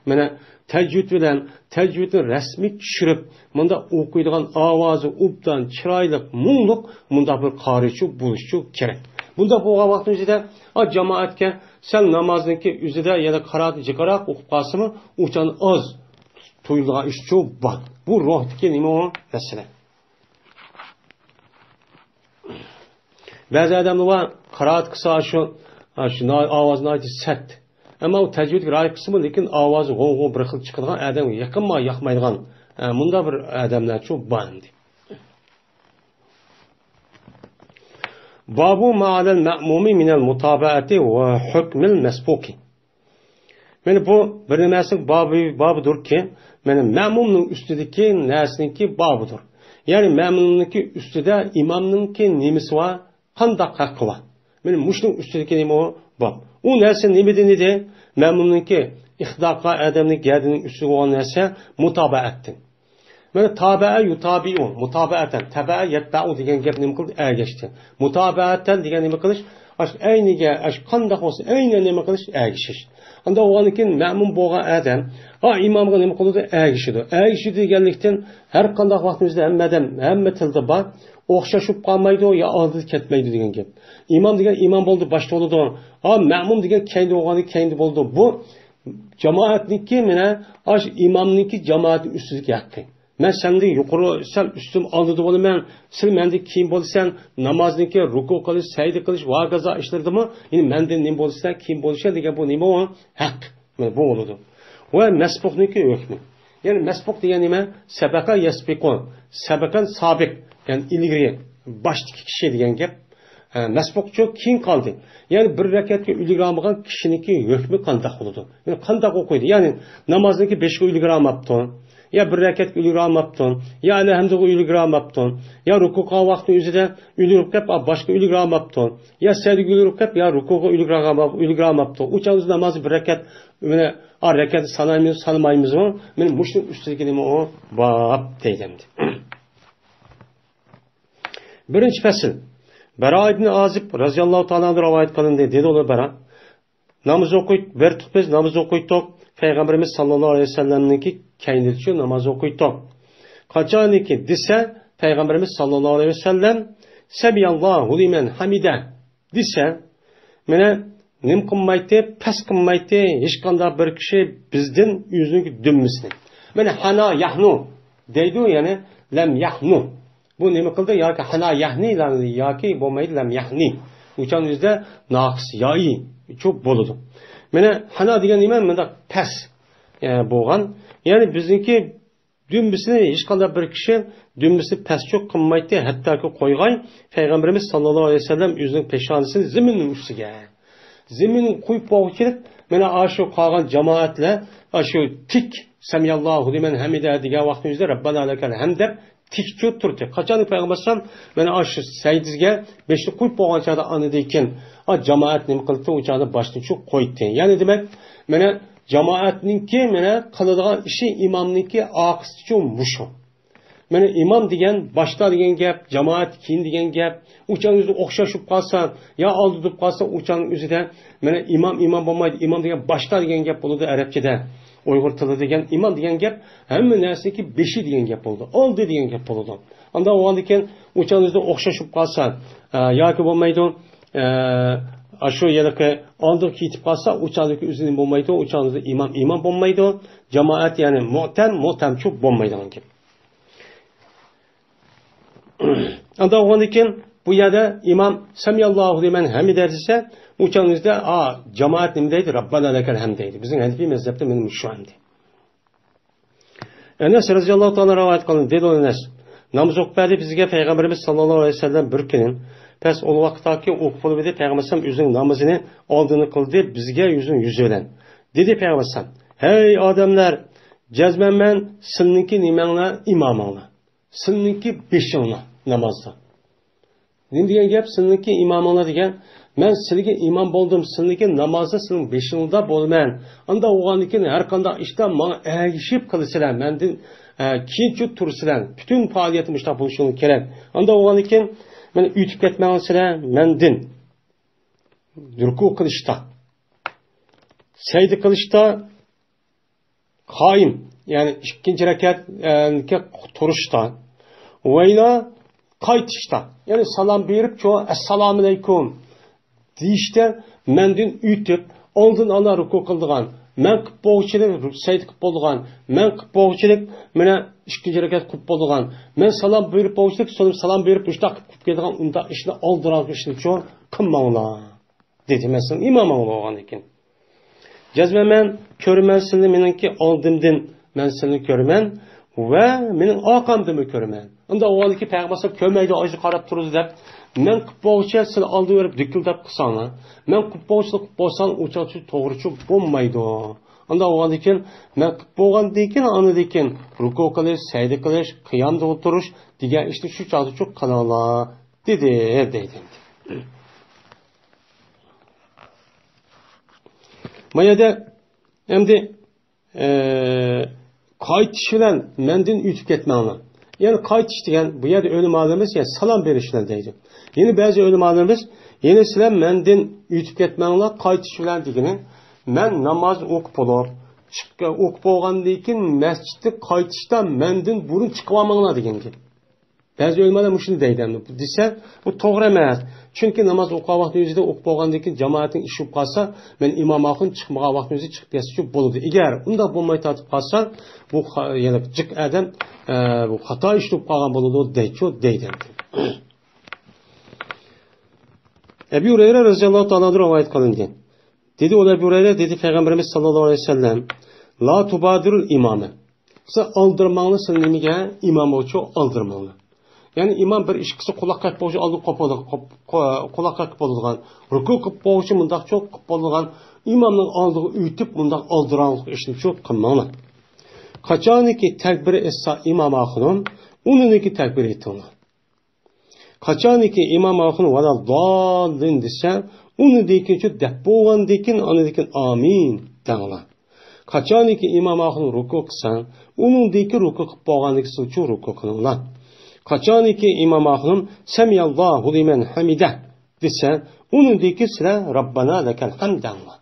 مانا تەجۋىد بىلەن، تەجۋىدنى رەسمىي چۈشۈرۈپ، مۇنداق ئوقۇيدىغان ئاۋازى ئوبدان، چىرايلىق، مۇڭلۇق، مۇنداق بىر قارىچۇ بولۇشچۇ كېرەك. بۇنداق بولغان ۋاقىتنىڭ ئىچىدە، ئا، جامائەتكە سەل نامازنىڭكى ئۆزىدە يەنە قىرائىتى جىقراق ئوقۇپ قالسىمۇ، ئۇچان ئاز تۇيۇلىدىغان ئىشچۇ بار. بۇ روھتىكى نېمە ئۇ؟ مەسىلە. بەزى ئادەملەر بار، قىرائەت قىلسا شۇ، شۇ ئاۋازى ناھايىتى سەت. ئەمما ئۇ تەجۋىدكە رىئايە قىلسىمۇ، لېكىن ئاۋازى غوڭ-غوڭ بىر خىل چىقىدىغان، ئادەمگە يېقىنما ياقمايدىغان، ئە، مۇنداق بىر ئادەملەرچۇ بار ئەمدى. بابۇ ما ئەلەل مەئمۇمى مىنەل مۇتابەئەتى ۋە ھۆكمىل مەسبۇقى. مانا بۇ بىر نېمىسىنىڭ بابى، بابىدۇركى، مانا مەمۇمنىڭ ئۈستىدىكى نەرسىنىڭكى بابىدۇر. يەنى مەمۇمنىڭكى ئۈستىدە ئىمامنىڭكى نېمىسى بار، قانداق ھەققى بار؟ مانا مۇشۇنىڭ ئۈستىدىكى نېمە ئۇ؟ باب. ئۇ نەرسە نېمىدىن ئىدى؟ مەمۇمنىڭكى ئىقتىدا قىلغان ئادەمنىڭ گەدىنىنىڭ ئۈستىدە بولغان نەرسە مۇتابەئەتتىن. مانا تابەئە يۇتابىئۇ، مۇتابەئەتەن، تەبەئە يەتبەئۇ دېگەن گەپ نېمە قىلدى؟ ئەگەشتى. مۇتابەئەتەن دېگەن نېمە قىلىش؟ ئاشۇ ئەينىگە، ئاشۇ قانداق بولسا ئەينەن نېمە قىلىش؟ ئەگىشىش. ئاندا بولغاندىن كېيىن مەمۇم بولغان ئادەم، ھا، ئىمامغا نېمە قىلىدۇ؟ ئەگىشىدۇ. ئەگىشىدۇ دېگەنلىكتىن، ھەر قانداق ۋاقتىمىزدا ھەممە ئادەم، ھەممە تىلدا بار، ئوخشاش بولۇپ قالمايدۇ، يا ئالدىدا كەتمەيدۇ دېگەن گەپ. ئىمام دېگەن ئىمام بولدى، باشتا بولىدۇ. ھا، مەمۇم دېگەن كەينىدە بولغاندىن كەينىدە بولىدۇ. بۇ جامائەتنىڭكى، مانا، ئاشۇ ئىمامنىڭكى جامائەتنىڭ ئۈستىدىكى ھەققى. مەن سەندىن يۇقىرى، سەن ئۈستۈم ئالدىدا بولىمەن، سەن مەندىن كېيىن بولىسەن، نامازنىڭكى رۇكۇ قىلىش، سەجدە قىلىش ۋە ھاكازا ئىشلىرىدىمۇ، يەنى مەندىن نېمە بولىسەن، كېيىن بولىسەن دېگەن بۇ نېمە ئۇ؟ ھەق. مانا بۇ بولىدۇ. ۋە مەسبۇقنىڭكى ھۆكمى. يەنى مەسبۇق دېگەن نېمە؟ سەبەقە يەسبىقۇ، سەبەقەن سابىق، يەنى ئىلگىرى، باشتىكى كىشى دېگەن گەپ. ھە، مەسبۇقچۇ كېيىن قالدى. يەنى بىر رەكەتكە ئۈلگۈرەلمىگەن كىشىنىڭكى ھۆكمى قانداق بولىدۇ؟ يەنى قانداق ئوقۇيدۇ؟ يەنى نامازنىڭكى بېشىغا ئۈلگۈرەلمەپتۇ، يا بىر رەكەتكە ئۈلگۈرەلمەپتۇ، يا ئەلھەمدۇغا ئۈلگۈرەلمەپتۇ، يا رۇكۇ قىلغان ۋاقتىنىڭ ئۆزىدە ئۈلگۈرۈپ قېلىپ، ئا، باشقا ئۈلگۈرەلمەپتۇ، يا سەجدىگە ئۈلگۈرۈپ قېلىپ، يا رۇكۇغا ئۈلگۈرەلمەپ-، ئۈلگۈرەلمەپتۇ. ئۇ چاغدا نامازنى بىر رەكەت، مانا، ئا، رەكەتنى سانايمىز، سانىمايمىزمۇ؟ مانا مۇشۇنىڭ ئۈستىدىكى نېمە ئۇ؟ باب دەيدۇ ئەمدى. بىرىنچى پەسىل. بەرا ئىبنى ئازىب رەزىياللاھۇ تائالا ئەنھۇ رىۋايەت قىلىندى. دېدى ئۇلار بەرا، ناماز ئوقۇي-، بەردۇق بىز، ناماز ئوقۇيتتۇق. پەيغەمبىرىمىز ساللاللاھۇ ئەلەيھى ۋەسەللەمنىڭكى كەينىدىچۇ ناماز ئوقۇيتتۇق. قاچانكى دېسە، پەيغەمبىرىمىز ساللاللاھۇ ئەلەيھى ۋەسەللەم، سەمىئەللاھۇ لىمەن ھەمىدە دېسە، مانا نېمە قىلمايتتى، پەس قىلمايتتى ھېچقانداق بىر كىشى بىزدىن ئۆزىنىڭ دۈمبىسىنى. مانا ھانا ياھنۇ دەيدۇ، يەنى لەم ياھنۇ. بۇ نېمە قىلدى؟ ياكى ھانا ياھنى، ياكى بولمايدۇ لەم ياھنى. ئۇچان يۈزدە ناقىس يائى چوپ بولىدۇ. مانا ھانا دېگەن نېمە؟ مۇنداق پەس، ئە، بولغان. يەنى بىزنىڭكى دۈمبىسىنى ھېچقانداق بىر كىشى دۈمبىسىنى پەسچۇ قىلمايتتى، ھەتتاكى قويغاي پەيغەمبىرىمىز ساللاللاھۇ ئەلەيھى ۋەسەللەم ئۆزىنىڭ پېشانىسىنى زېمىننىڭ ئۈستىگە، زېمىننى قويۇپ بولغۇچىلىك، مانا ئاشۇ قالغان جامائەتلەر ئاشۇ تىك سەمىئەللاھۇ لىمەن ھەمىدە دېگەن ۋاقتىمىزدا رەببەنا لەكەل ھەمد دەپ تىكچۇ تۇردى. قاچان پەيغەمبەر ئەلەيھىسسالام مانا ئاشۇ سەجدىگە بېشىنى قويۇپ بولغان چاغدا ئاندىن كېيىن، ئا، جامائەت نېمە قىلدى؟ ئۇ چاغدا باشنى چۇ قويدى. يەنى دېمەك، مانا جامائەتنىڭكى مانا قىلىدىغان ئىشى ئىمامنىڭكى ئارقىسىچۇ مۇشۇ. مانا ئىمام دېگەن باشتا دېگەن گەپ، جامائەت كېيىن دېگەن گەپ. ئۇ چاغدا ئوخشاش بولۇپ قالسا، يا ئالدىدىپ قالسا، ئۇ چاغنىڭ ئۆزىدە مانا ئىمام ئىمام بولمايدۇ. ئىمام دېگەن باشتا دېگەن گەپ بولىدۇ ئەرەبچىدە. ئۇيغۇر تىلىدا دېگەن ئىمام دېگەن گەپ ھەممە نەرسىنىڭكى بېشى دېگەن گەپ بولىدۇ. ئالدى دېگەن گەپ بولىدۇ. ئانداق بولغاندىن كېيىن ئۇ چاغدا ئوخشاش بولۇپ قالسا، ئە، ياكى بولمايدۇ، ئە، ئاشۇ ھېلىقى ئالدىغا كېتىپ قالسا، ئۇ چاغدىكى ئۆزى نېمە بولمايدۇ؟ ئۇ چاغدا ئىمام ئىمام بولمايدۇ. جامائەت، يەنى مۇئتەم مۇئتەمچۇ بولمايدىغان گەپ. ئانداق بولغاندىن كېيىن بۇ يەردە ئىمام سەمىئاللاھۇ لىمەن ھەمىدە دېسە، ئۇ چاغىڭىزدا، ئا، جامائەت نېمە دەيدۇ؟ رەببەنا لەكەل ھەمد دەيدۇ. بىزنىڭ ھەنىپىي مەزھەپتە مانا مۇشۇ ئەمدى. ئەنەس رەزىياللاھۇ تائالا رىۋايەت قىلىندى. دېدى ئەنەس، ناماز ئوقۇپ بەردى بىزگە پەيغەمبىرىمىز ساللاللاھۇ ئەلەيھى ۋەسەللەم بىر كۈنى. پەس ئۇ ۋاقىتتاكى ئوقۇپ بولۇپ ئىدى، پەيغەمبەر ئۆزىنىڭ نامىزىنى ئالدىنى قىلدى بىزگە يۈزىنىڭ يۈزى بىلەن. دېدى پەيغەمبەر، ھەي ئادەملەر، جەزمەن مەن سىلىنىڭكى نېمەڭلار؟ ئىمامىڭلار. سىلىنىڭكى بېشىڭلار نامازدا. نېمە دېگەن گەپ؟ سىلىنىڭكى ئىمامىڭلار دېگەن، مەن سىلىگە ئىمام بولدۇم، سىلىنىڭكى نامازدا سىلىنىڭ بېشىڭلاردا بولىمەن. ئاندا بولغاندىن كېيىن ھەر قانداق ئىشتا ماڭا ئەگىشىپ قىلىسىلەر، مەندىن، ئە، كېيىنچە تۇرىسىلەر. پۈتۈن پائالىيىتى مۇشۇنداق بولۇشىڭلار كېرەك. ئاندا بولغاندىن كېيىن مانا ئۆتۈپ كەتمەڭلار سىلەر مەندىن. رۇكۇ قىلىشتا، سەجدە قىلىشتا، قائىم، يەنى ئىككىنچى رەكەتكە تۇرۇشتا، ۋەيلا قايتىشتا، يەنى سالام بېرىپ، چوڭ ئەسسالامۇئەلەيكۇم دېيىشتە مەندىن ئۆتۈپ، ئالدىن ئالا رۇكۇ قىلىدىغان، مەن قىلىپ بولغۇچىلىك سەجدە قىلىپ بولىدىغان، مەن قىلىپ بولغۇچىلىك مانا ئىككىنچى رەكەت قىلىپ بولىدىغان، مەن سالام بېرىپ بولغۇچىلىك سالام بېرىپ مۇشۇنداق قىلىپ كېلىدىغان ئۇنداق ئىشنى، ئالدىراق ئىشنى چوڭ قىلماڭلار. دېدى. مەسىلەن، ئىمامىڭلار بولغاندىن كېيىن، جەزمەن مەن كۆرىمەن سىلىنى مېنىڭكى ئالدىمدىن، مەن سىلىنى كۆرىمەن. ۋە مېنىڭ ئارقامدىنمۇ كۆرىمەن. ئۇنداق بولغاندىكىن پەيغەمبەر ئەلەيھىسسالام كۆرمەيدۇ، ئاجىز قاراپ تۇرىدۇ دەپ، مەن قىلىپ بولغۇچە سىلەر ئالدى بېرىپ دۈكۈلدەپ قىلساڭلار، مەن قىلىپ بولغۇچە قىلىپ بولساڭ، ئۇ چاغچە توغرىچۇ بولمايدۇ. ئۇنداق بولغاندىكىن مەن قىلىپ بولغاندىن كېيىن، ئاندىن كېيىن رۇكۇ قىلىش، سەجدە قىلىش، قىيامدا ئولتۇرۇش دېگەن ئىشنى شۇ چاغدىچۇ قىلىڭلار دېدى، دەيدۇ. ما يەردە ئەمدى ئە، قايتىش بىلەن مەندىن ئۆتۈپ كەتمەڭلار. يەنى قايتىش دېگەن بۇ يەردە ئۆلىمالىرىمىز يەنى سالام بېرىش بىلەن دەيدۇ. يەنە بەزى ئۆلىمالىرىمىز يەنە سىلەر مەندىن ئۆتۈپ كەتمەڭلار، قايتىش بىلەن دېگىنى مەن ناماز ئوقۇپ بولۇپ، چىق-، ئوقۇپ بولغاندىن كېيىن مەسچىتتىن قايتىشتا مەندىن بۇرۇن چىقىۋالماڭلار دېگەن گەپ. بەزى ئۆلىمالار مۇشۇنى دەيدۇ، ئەمدى دېسە، بۇ توغرا ئەمەس. چۈنكى ناماز ئوقۇغان ۋاقتىنىڭ ئۆزىدە ئوقۇپ بولغاندىن كېيىن جامائەتنىڭ ئىشى بولۇپ قالسا، مەن ئىمام ئاخۇن چىقمىغان ۋاقتىنىڭ ئۆزىدە چىقىپ كەتسىچۇ بولىدۇ. ئەگەر ئۇنداق بولماي تارتىپ قالسا، بۇ خا-، يەنە جىق ئادەم، ئە، بۇ خاتا ئىش بولۇپ قالغان بولىدۇ دەيچۇ، دەيدۇ. ئەبۇ ھۇرەيرە رەزىياللاھۇ تائالا ئەنھۇ رىۋايەت قىلىندى. دېدى، ئۇ ئەبۇ ھۇرەيرە دېدى، پەيغەمبىرىمىز ساللاللاھۇ ئەلەيھى ۋەسەللەم، لا تۇبادىرۇل ئىمامە. سىلەر ئالدىرىماڭلار، سىلەر نېمىگە؟ ئىمام بولۇچۇ ئالدىرىماڭلار. يەنى ئىمام بىر ئىش قىلسا قۇلاق قېقىپ بولغۇچە ئالدىغا قوپ-، قوپ-، قۇلاق قېقىپ بولىدىغان، رۇكۇ قىلىپ بولغۇچە مۇنداقچۇ قىلىپ بولىدىغان، ئىمامنىڭ ئالدىغا ئۆتۈپ مۇنداق ئالدىراڭلىق ئىشنىچۇ قىلماڭلار. قاچانكى تەكبىر ئېيتسا ئىمام ئاخۇنۇم، ئۇنىڭدىكى تەكبىر ئېيتىڭلار. قاچانكى ئىمام ئاخۇن ۋەلەدداللىن دېسە، ئۇنىڭدىن كېيىنچۇ دەپ بولغاندىن كېيىن، ئاندىن كېيىن ئامىن دەڭلار. قاچانكى ئىمام ئاخۇن رۇكۇ قىلسا، ئۇنىڭدىن كېيىن رۇكۇ قىلىپ بولغاندىن كېيىن سىلچۇ رۇكۇ قىلىڭلار. قاچانكى ئىمام ئاخۇنۇم سەمىياللاھۇ لىمەن ھەمىدە دېسە، ئۇنىڭدىن كېيىن سىلەر رەببەنا لەكەل ھەمد دەڭلار.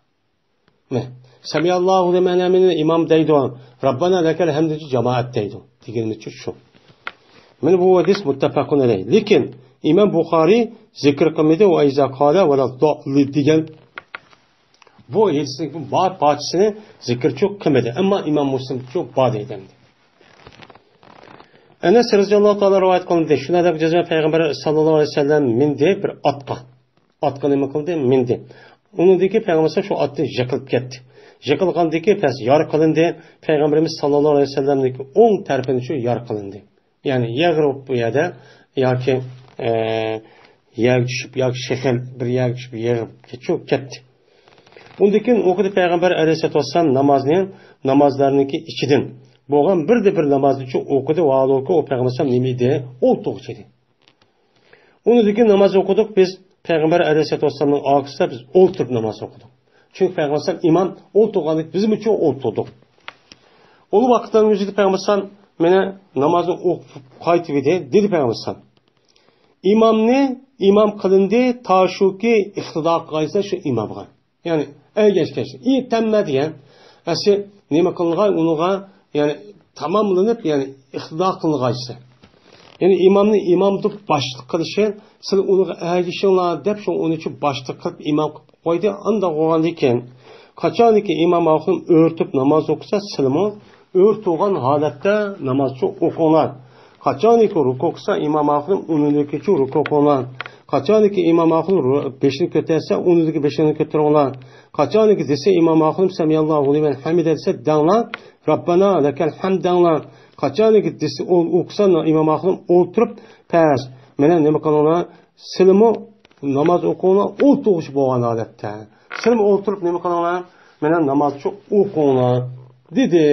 مە، سەمىئاللاھۇ لىمەن ھەمىدە ئىمام دەيدۇ، رەببەنا لەكەل ھەمدۇ جامائەت دەيدۇ دېگىنىمىزچە شۇ. مانا بۇ ھەدىس مۇتتەپەقۇن ئەلەيھ. لېكىن ئىمام بۇخارىي زىكىر قىلمىدى، ۋە ئىزا قالە ۋەلەدداللىن دېگەن بۇ ھەدىسنىڭ بار پارچىسىنى زىكىرچۇ قىلمىدى. ئەمما ئىمام مۇسلىمچۇ بار دەيدۇ ئەمدى. ئەنەس رەزىياللاھۇ تائالا رىۋايەت قىلىندى. شۇنداق دەپ جەزمەن پەيغەمبەر ساللاللاھۇ ئەلەيھى ۋەسەللەم مىندى بىر ئاتقا. ئاتقا نېمە قىلدى؟ مىندى. ئۇنىڭدىن كېيىن پەيغەمبەر ساللاللاھۇ ئەلەيھى ۋەسەللەم شۇ ئاتتىن يىقىلىپ كەتتى. يىقىلغاندىن كېيىن پەس يارا قىلىندى. پەيغەمبىرىمىز ساللاللاھۇ ئەلەيھى ۋەسەللەمنىڭ ئوڭ تەرىپىنى شۇ يارا قىلىندى. يەنى يىقىلىپ بۇ يەردە ياكى، ئە، يەرگە چۈشۈپ ياكى شەكىل بىر يەرگە چۈشۈپ يىقىلىپ كېتىپ كەتتى. ئۇندىن كېيىن ئوقۇدى پەيغەمبەر ئەلەيھىسسالاتۇ ۋەسسالام نامازنى، نامازلارنىڭكى ئىچىدىن. بولغان بىر دە بىر نامازنىچۇ ئوقۇدى، ۋاھالۇكى ئۇ پەيغەمبەر ئەلەيھىسسالام نېمە ئىدى؟ ئولتۇرغۇچى ئىدى. ئۇنىڭدىن كېيىن ناماز ئوقۇدۇق بىز پەيغەمبەر ئەلەيھىسسالاتۇ ۋەسسالامنىڭ ئارقىسىدا بىز ئولتۇرۇپ ناماز ئوقۇدۇق. چۈنكى پەيغەمبەر ئەلەيھىسسالام ئىمام ئولتۇرغاندىن بىزمۇچۇ ئولتۇردۇق. ئۇ ۋاقىتلارنىڭ ئۆزىدە پەيغەمبەر ئەلەيھىسسالام مانا نامازنى ئوقۇپ قايتىۋىدى، دېدى پەيغەمبەر ئەلەيھىسسالام. ئىمامنى ئىمام قىلىندى، تا شۇكى ئىقتىدا قىلغايسىلەر شۇ ئىمامغا. يەنى ئەگەشكەن ئى تەممە دېگەن ئەسلى نېمە قىلىنغان ئۇنىڭغا، يەنى تاماملىنىپ، يەنى ئىقتىدا قىلىنغايسى. يەنى ئىمامنى ئىمام دەپ باشلىق قىلىشى، سىلەر ئۇنىڭغا ئەگىشىڭلار دەپ شۇ ئۇنىچۇ باشلىق قىلىپ ئىمام قىلىپ قويدى. ئانداق بولغاندىن كېيىن قاچانكى ئىمام ئاخۇن ئۆرتۈپ ناماز ئوقۇسا، سىلىمۇ ئۆرتۈگەن ھالەتتە نامازچۇ ئوقۇڭلار. قاچانكى رۇكۇ قىلسا ئىمام ئاخۇن ئۇنىڭدىكىچۇ رۇكۇ قىلىڭلار. قاچانكى ئىمام ئاخۇن رۇ-، بېشىنى كۆتەرسە ئۇنىڭدىكى بېشىنى كۆتۈرۈڭلار. قاچانكى دېسە ئىمام ئاخۇن سەمىئاللاھۇ لىمەن ھەمىدە دېسە دەڭلار، رەببەنا لەكەل ھەمد دەڭلار. قاچانكى دېسە ئول-، ئوقۇسا ئىمام ئاخۇن ئولتۇرۇپ پەس مانا نېمە قىلىڭلار، سىلىمۇ ناماز ئوقۇڭلار ئولتۇرغۇچە بولغان ھالەتتە. سىلىمۇ ئولتۇرۇپ نېمە قىلىڭلار؟ مانا نامازچۇ ئوقۇڭلار دېدى،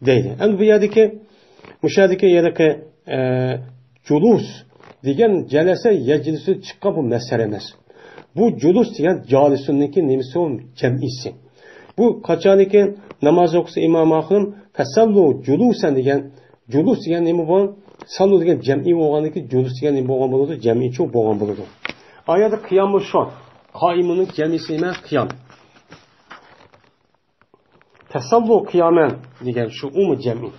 دەيدۇ. ئەمدى بۇ يەردىكى، مۇشۇ يەردىكى، يەردىكى، ئە، جۇلۇس دېگەن جەلەسە يەجلىسى چىققان بۇ مەسەلە ئەمەس. بۇ جۇلۇس دېگەن جالىسۇننىڭكى نېمىسى ئۇ؟ جەمئىسى. بۇ قاچانكى ناماز ئوقۇسا ئىمام ئاخۇن، فەسەللۇ جۇلۇسەن دېگەن جۇلۇس دېگەن نېمە بۇ؟ ساللۇ دېگەن جەمئىي بولغاندىكىن جۇلۇس دېگەن نېمە بولغان بولىدۇ؟ جەمئىيچۇ بولغان بولىدۇ. ئايەتتە قىياممۇ شۇ. قائىمۇننىڭ جەمئىسى ئەمەس، قىيام. تەسەللۇ قىيامەن دېگەن شۇ، ئۇمۇ جەمئىي.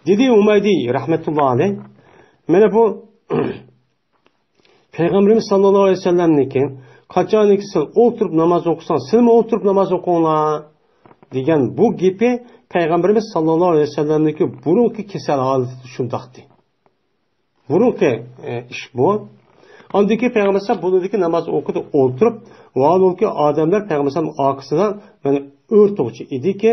دېدى ھۇمەيدى رەھمەتۇللا ئەلەيھ، مانا بۇ پەيغەمبىرىمىز ساللاللاھۇ ئەلەيھى ۋەسەللەمنىڭكى، قاچانكى سىلەر ئولتۇرۇپ ناماز ئوقۇساڭ، سىلەرمۇ ئولتۇرۇپ ناماز ئوقۇڭلار دېگەن بۇ گېپى پەيغەمبىرىمىز ساللاللاھۇ ئەلەيھى ۋەسەللەمنىڭكى بۇرۇنقى كېسەل ھالىتىدە شۇنداقتى. بۇرۇنقى، ئە، ئىش بۇ. ئاندىن كېيىن پەيغەمبەر ئەلەيھىسسالام بۇنىڭدىكى ناماز ئوقۇدى ئولتۇرۇپ، ۋاھالۇكى ئادەملەر پەيغەمبەر ئەلەيھىسسالام ئارقىسىدا، مانا، ئۆرتوقچى ئىدىكى،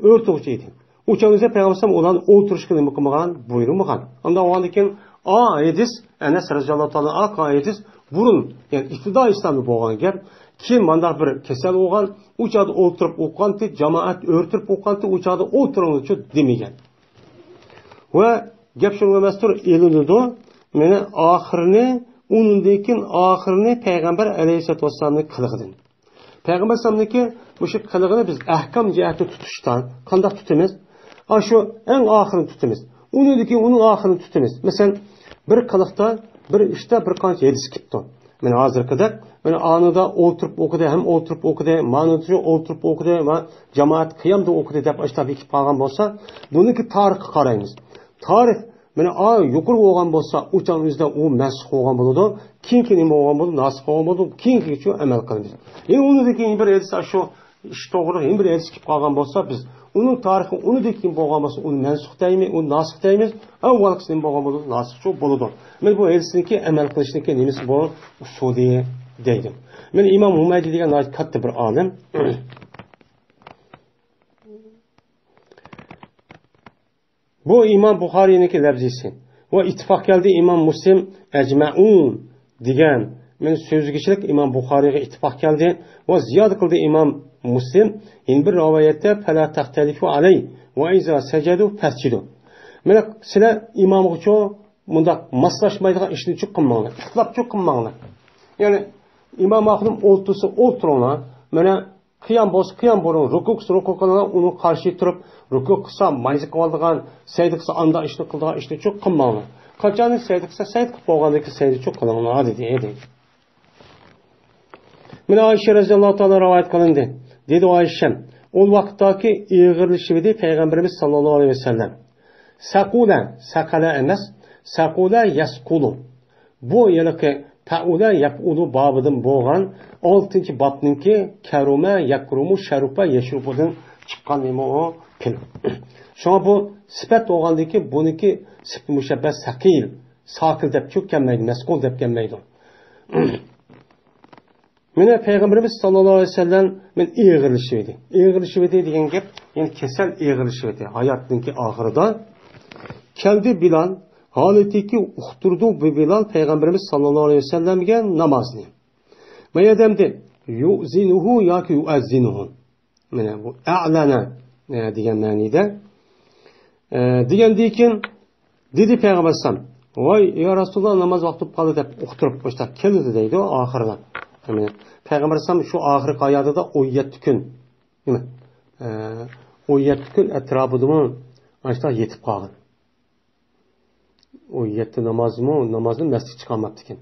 ئۆرتوقچى ئىدى. ئۇ چاغدا پەيغەمبەر ئەلەيھىسسالام ئۇلارنى ئولتۇرۇشقا نېمە قىلمىغان، بۇيرۇمىغان. ئاندىن ئۇنىڭدىن كېيىن، ئا ھەدىس، ئەنەس رەزىياللاھۇ تائالا ئەنھۇ قىلغان ھەدىس، بۇرۇن، يەنى ئىپتىدا ئىسلامدا بولغان گەپ، كېيىن مانداق بىر كېسەل بولغان، ئۇ چاغدا ئولتۇرۇپ ئوقۇغانتى، جامائەت ئۆرتۈپ ئوقۇغانتى، ئۇ چاغدا ئولتۇرۇڭلارچۇ دېمىگەن. ۋە گەپ شۇنىڭغا ئەمەستۇر، ئېلىنىدۇ. مانا ئاخىرىنى، ئۇنىڭدىن كېيىن ئاخىرىنى پەيغەمبەر ئەلەيھىسسالاتۇ ۋەسسالامنىڭ قىلىقىدىن. پەيغەمبەر ئەلەيھىسسالامنىڭكى مۇشۇ قىلىقىنى بىز ئەھكام جەھەتتە تۇتۇشتا قانداق تۇتىمىز؟ ئاشۇ ئەڭ ئاخىرىنى تۇتىمىز. ئۇنىڭدىن كېيىن ئۇنىڭ ئاخىرىنى تۇتىمىز. مەسىلەن، بىر قىلىقتا، بىر ئىشتا بىر قانچە ھەدىس كېلىپتۇ. مانا ھازىرقىدەك، مانا ئانىدا ئولتۇرۇپ ئوقۇدى، ھەم ئولتۇرۇپ ئوقۇدى، مانىدا ئولتۇرۇپ ئوقۇدى، ما جامائەت قىيامدا ئوقۇدى دەپ ئاشۇنداق بېكىپ قالغان بولسا، بۇنىڭكى تارىخقا قارايمىز. تارىخ، مانا، ئا، يۇقىرى بولغان بولسا، ئۇ چاغنىڭ ئۆزىدە ئۇ مەنسۇخ بولغان بولىدۇ. كېيىنكى نېمە بولغان بولىدۇ؟ ناسىخ بولغان بولىدۇ. كېيىنكىگە شۇ ئەمەل قىلىمىز. يەنى ئۇنىڭدىن كېيىن بىر ھەدىس شۇ ئىش توغرىلىق يەنە بىر ھەدىس كېلىپ قالغان بولسا، بىز ئۇنىڭ تارىخى ئۇنىڭدىن كېيىن بولغان بولسا، ئۇنى مەنسۇخ دەيمىز، ئۇنى ناسىخ دەيمىز. ئاۋۋالقىسى نېمە بولغان بولىدۇ؟ ناسىخچۇ بولىدۇ. مانا بۇ ھەدىسنىڭكى ئەمەل قىلىشنىڭكى نېمىسى بۇ؟ ئۇسۇلى دەيدۇ. مانا ئىمام ھۇمەيدى دېگەن ناھايىتى كاتتا بىر ئالىم. بۇ ئىمام بۇخارىينىڭكى لەپزىسى. ۋە ئىتتىپاق كەلدى ئىمام مۇسلىم ئەجمەئۇن دېگەن مەن سۆزگىچىلىك ئىمام بۇخارىيغا ئىتتىپاق كەلدى. ۋە زىيادە قىلدى ئىمام مۇسلىم يەنە بىر رىۋايەتتە، فلا تختلفوا عليه وإذا سجدوا فاسجدوا. مانا سىلەر ئىمامغىچۇ مۇنداق ماسلاشمايدىغان ئىشنىچۇ قىلماڭلار، ئىختىلاپچۇ قىلماڭلار. يەنى ئىمام ئاخۇنۇم ئولتۇرسا ئولتۇرۇڭلار، مانا قىيام بولسا قىيام بولۇڭ، رۇكۇ قىلسا رۇكۇ قىلىڭلار، ئۇنىڭغا قارشى تۇرۇپ، رۇكۇ قىلسا مايزا قىلىۋالىدىغان، سەجدە قىلسا ئانداق ئىشنى قىلىدىغان ئىشنىچۇ قىلماڭلار. قاچانكى سەجدە قىلسا سەجدە قىلىپ بولغاندىن كېيىن سەجدىچۇ قىلىڭلار دېدى، دېدى. مانا ئائىشە رەزىياللاھۇ تائالا رىۋايەت قىلىندى. دېدى ئائىشەم، ئۇ ۋاقىتتاكى ئېغىرلىشىۋىدى پەيغەمبىرىمىز ساللاللاھۇ ئەلەيھى ۋەسەللەم. سەقۇلە، سەقەلە ئەمەس، سەقۇلە يەسقۇلۇ. بۇ ھېلىقى پەئۇلە يەپئۇلۇ بابىدىن بولغان ئالتىنچى بابنىڭكى كەرۇمە يەكرۇمۇ شەرۇپە يەشرۇپۇدىن چىققان نېمە ئۇ پېئىل. شۇڭا بۇ سۈپەت بولغاندىن كېيىن بۇنىڭكى سۈپىتى مۇشەببەس سەقىل، ساقىل دەپ چۆككەنمەيدۇ، مەسقۇل دەپ كەلمەيدۇ. مانا پەيغەمبىرىمىز ساللاللاھۇ ئەلەيھى ۋەسەللەم مانا ئېغىرلىشىۋىدى. ئېغىرلىشىۋىدى دېگەن گەپ، يەنى كېسەل ئېغىرلىشىۋىدى ھاياتىنىڭكى ئاخىرىدا. كەلدى بىلال، ھالىتىكى ئۇقتۇردى بۇ بىلال پەيغەمبىرىمىز ساللاللاھۇ ئەلەيھى ۋەسەللەمگە نامازنى. ما يەردە يۇزىنۇھۇ ياكى يۇئەززىنۇھۇ. مانا بۇ ئەلەنە، ئە، دېگەن مەنىدە. ئە، دېگەندىن كېيىن دېدى پەيغەمبەر ئەلەيھىسسالام، ۋاي يا رەسۇلاللا، ناماز ۋاقتى بولۇپ قالدى دەپ ئۇقتۇرۇپ مۇشۇنداق كېلىدۇ دەيدۇ ئاخىرىدا. يەنى پەيغەمبەر ئەلەيھىسسالام شۇ ئاخىرقى ھاياتىدا ئون يەتتە كۈن، نېمە، ئە، ئون يەتتە كۈن ئەتراپىدىمۇ مۇشۇنداق يېتىپ قالغان. ئۇ يەتتە نامازمۇ، نامازدىن مەستە چىقالماپتىكەن.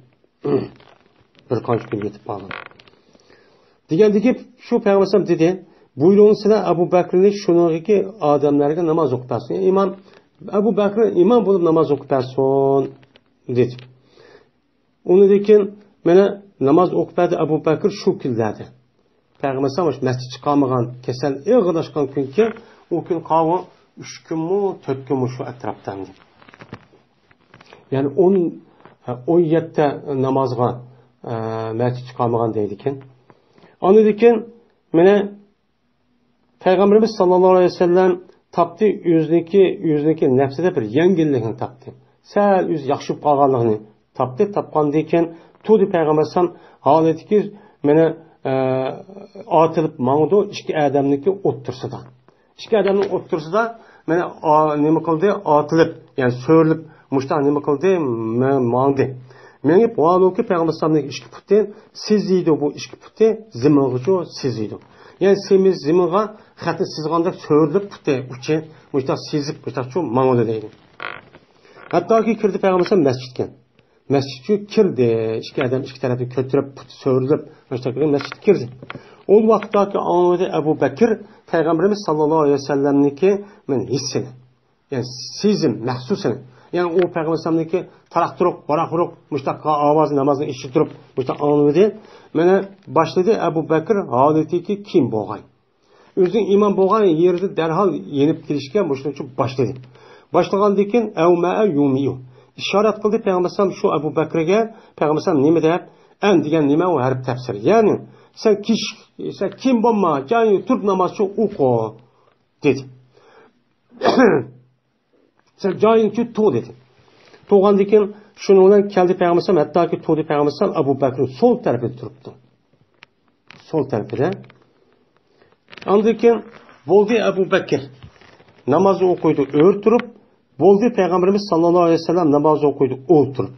بىر قانچە كۈن يېتىپ قالغان. دېگەندىكى شۇ پەيغەمبەر ئەلەيھىسسالام دېدى، بۇيرۇڭ سىلەر ئەبۇ بەكرىنى شۇنىڭغىكى ئادەملەرگە ناماز ئوقۇپ بەرسۇن. ئىمام ئەبۇ بەكرى ئىمام بولۇپ ناماز ئوقۇپ بەرسۇن، دېدى. ئۇنىڭدىن كېيىن مانا ناماز ئوقۇپ بەردى ئەبۇ بەكرى شۇ كۈنلەردە. پەيغەمبەر ئەلەيھىسسالام مۇشۇ مەستە چىقالمىغان، كېسەل ئېغىرلاشقان كۈنكى، ئۇ كۈن قاۋۇ ئۈچ كۈنمۇ، تۆت كۈنمۇ شۇ ئەتراپتا ئەمدى. يەنى ئون، ھە، ئون يەتتە نامازغا، ئە، مەستە چىقالمىغان دەيدىكەن. ئاندىن كېيىن مانا پەيغەمبىرىمىز ساللاللاھۇ ئەلەيھى ۋەسەللەم تاپتى، ئۆزىنىڭكى، ئۆزىنىڭكى نەپسىدە بىر يەڭگىللىكنى تاپتى. سەل ئۆزى ياخشى بولۇپ قالغانلىقىنى تاپتى. تاپقاندىن كېيىن تۇردى پەيغەمبەر ئەلەيھىسسالام ھالىتىكى مانا، ئە، ئاتىلىپ ماڭىدۇ ئىككى ئادەمنىڭكى ئوتتۇرىسىدا. ئىككى ئادەمنىڭ ئوتتۇرىسىدا مانا، ئا-، نېمە قىلدى؟ ئاتىلىپ، يەنى سۆرىلىپ، مۇشتاق نېمە قىلدى؟ مە-، ماڭدى. مېڭىپ، ۋالۇكى پەيغەمبەر ئەلەيھىسسالامنىڭ ئىككى پۇتى سېزىيدۇ، بۇ ئىككى پۇتى زېمىنغىچۇ سېزىيدۇ. يەنى سېمىز زېمىنغا خەتنى سىزغاندەك سۆرىلىپ پۇتى ئۇچى مۇشتاق سېزىپ، مۇشتاقچۇ ماڭىدۇ دەيدۇ. ھەتتاكى كىردى پەيغەمبەر ئەلەيھىسسالام مەسچىتكە. مەسچىتكە كىردى. ئىككى ئادەم ئىككى تەرەپنى كۆتۈرۈپ، پۇتى سۆرىلىپ، مۇشتاق مەسچىتكە كىردى. ئۇ ۋاقىتتاكى ئاڭلىدى ئەبۇ بەكىر پەيغەمبىرىمىز ساللاللاھۇ ئەلەيھى ۋەسەللەمنىڭكى مەن ھېسسىنى. يەنى سېزىم، مەھسۇسىنى. يەنى ئۇ پەيغەمبەر ئەلەيھىسسالامنىڭكى تاراق-تۇرۇق، ۋاراق-ۋۇرۇق، مۇشتاق ئاۋازى نامازنى ئېشىتتۇرۇپ، مۇشتاق ئاڭلىدى. مانا باشلىدى ئەبۇ بەكىر ھالىتىكى كېيىن بولغاي. ئۆزىنىڭ ئىمام بولغان يېرىدىن دەرھال يېنىپ كېلىشكە مۇشۇنىڭچە باشلىدى. باشلىغاندىن كېيىن، ئەۋمەئە يۇمىئۇ. ئىشارەت قىلدى پەيغەمبەر ئەلەيھىسسالام شۇ ئەبۇ بەكرىگە، پەيغەمبەر ئەلەيھىسسالام نېمە دەپ، ئەن دېگەن نېمە ئۇ ھەرپ تەپسىرى. يەنى، سەن كىش-، سەن كېيىن بولما، جايىڭدا تۇرۇپ ناماز شۇ ئوقۇ، دېدى. سەن جايىڭچۇ تۇغ دېدى. تۇغاندىن كېيىن شۇنىڭ بىلەن كەلدى پەيغەمبەر ئەلەيھىسسالام، ھەتتاكى تۇغدى پەيغەمبەر ئەلەيھىسسالام ئەبۇ بەكرىنىڭ سول تەرىپىدە تۇرۇپتۇ. سول تەرىپىدە. ئاندىن كېيىن بولدى ئەبۇ بەكىر ناماز ئوقۇيدۇ ئۆرە تۇرۇپ، بولدى پەيغەمبىرىمىز ساللاللاھۇ ئەلەيھى ۋەسەللەم ناماز ئوقۇيدۇ ئولتۇرۇپ.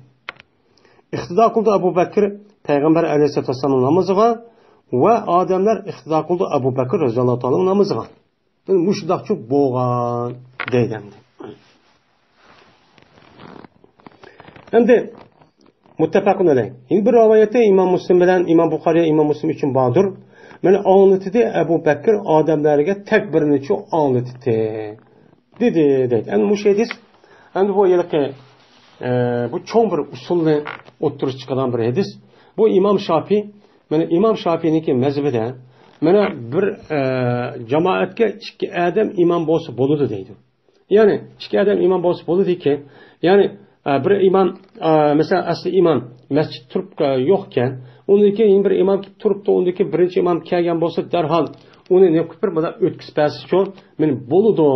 ئىقتىدا قىلدى ئەبۇ بەكىر پەيغەمبەر ئەلەيھىسسالاتۇ ۋەسسالامنىڭ نامىزىغا ۋە ئادەملەر ئىقتىدا قىلدى ئەبۇ بەكىر رەزىياللاھۇ تائالا نامىزىغا. مۇشۇنداقچۇ بولغان دەيدۇ ئەمدى. ئەمدى مۇتتەپەقۇن ئەلەيھ. يەنە بىر رىۋايەتتە ئىمام مۇسلىم بىلەن ئىمام بۇخارىي، ئىمام مۇسلىم ئۈچۈن باردۇر. مانا ئاڭلىتىدۇ ئەبۇ بەكىر ئادەملەرگە تەكبىرنىچۇ ئاڭلىتىدۇ. دېدى، دەيدۇ. ئەمدى مۇشۇ ھەدىس، ئەمدى بۇ ھېلىقى، ئە، بۇ چوڭ بىر ئۇسۇلنى ئوتتۇرىغا چىقىرىدىغان بىر ھەدىس. بۇ ئىمام شافىي، مانا ئىمام شافىينىڭكى مەزھىپىدە، مانا بىر، ئە، جامائەتكە ئىككى ئادەم ئىمام بولسا بولىدۇ دەيدۇ. يەنى ئىككى ئادەم ئىمام بولسا بولىدىكەن. يەنى، ئە، بىر ئىمام، ئە، مەسىلەن، ئەسلى ئىمام مەسچىت تۇرۇپ، ئە، يوقكەن. ئۇندىن كېيىن يەنە بىر ئىمام كېلىپ تۇرۇپتۇ. ئۇندىن كېيىن بىرىنچى ئىمام كەلگەن بولسا، دەرھال ئۇنى نېمە قىلىپ بىر مانا ئۆتكۈزۈپ بەرسىچۇ، مانا بولىدۇ.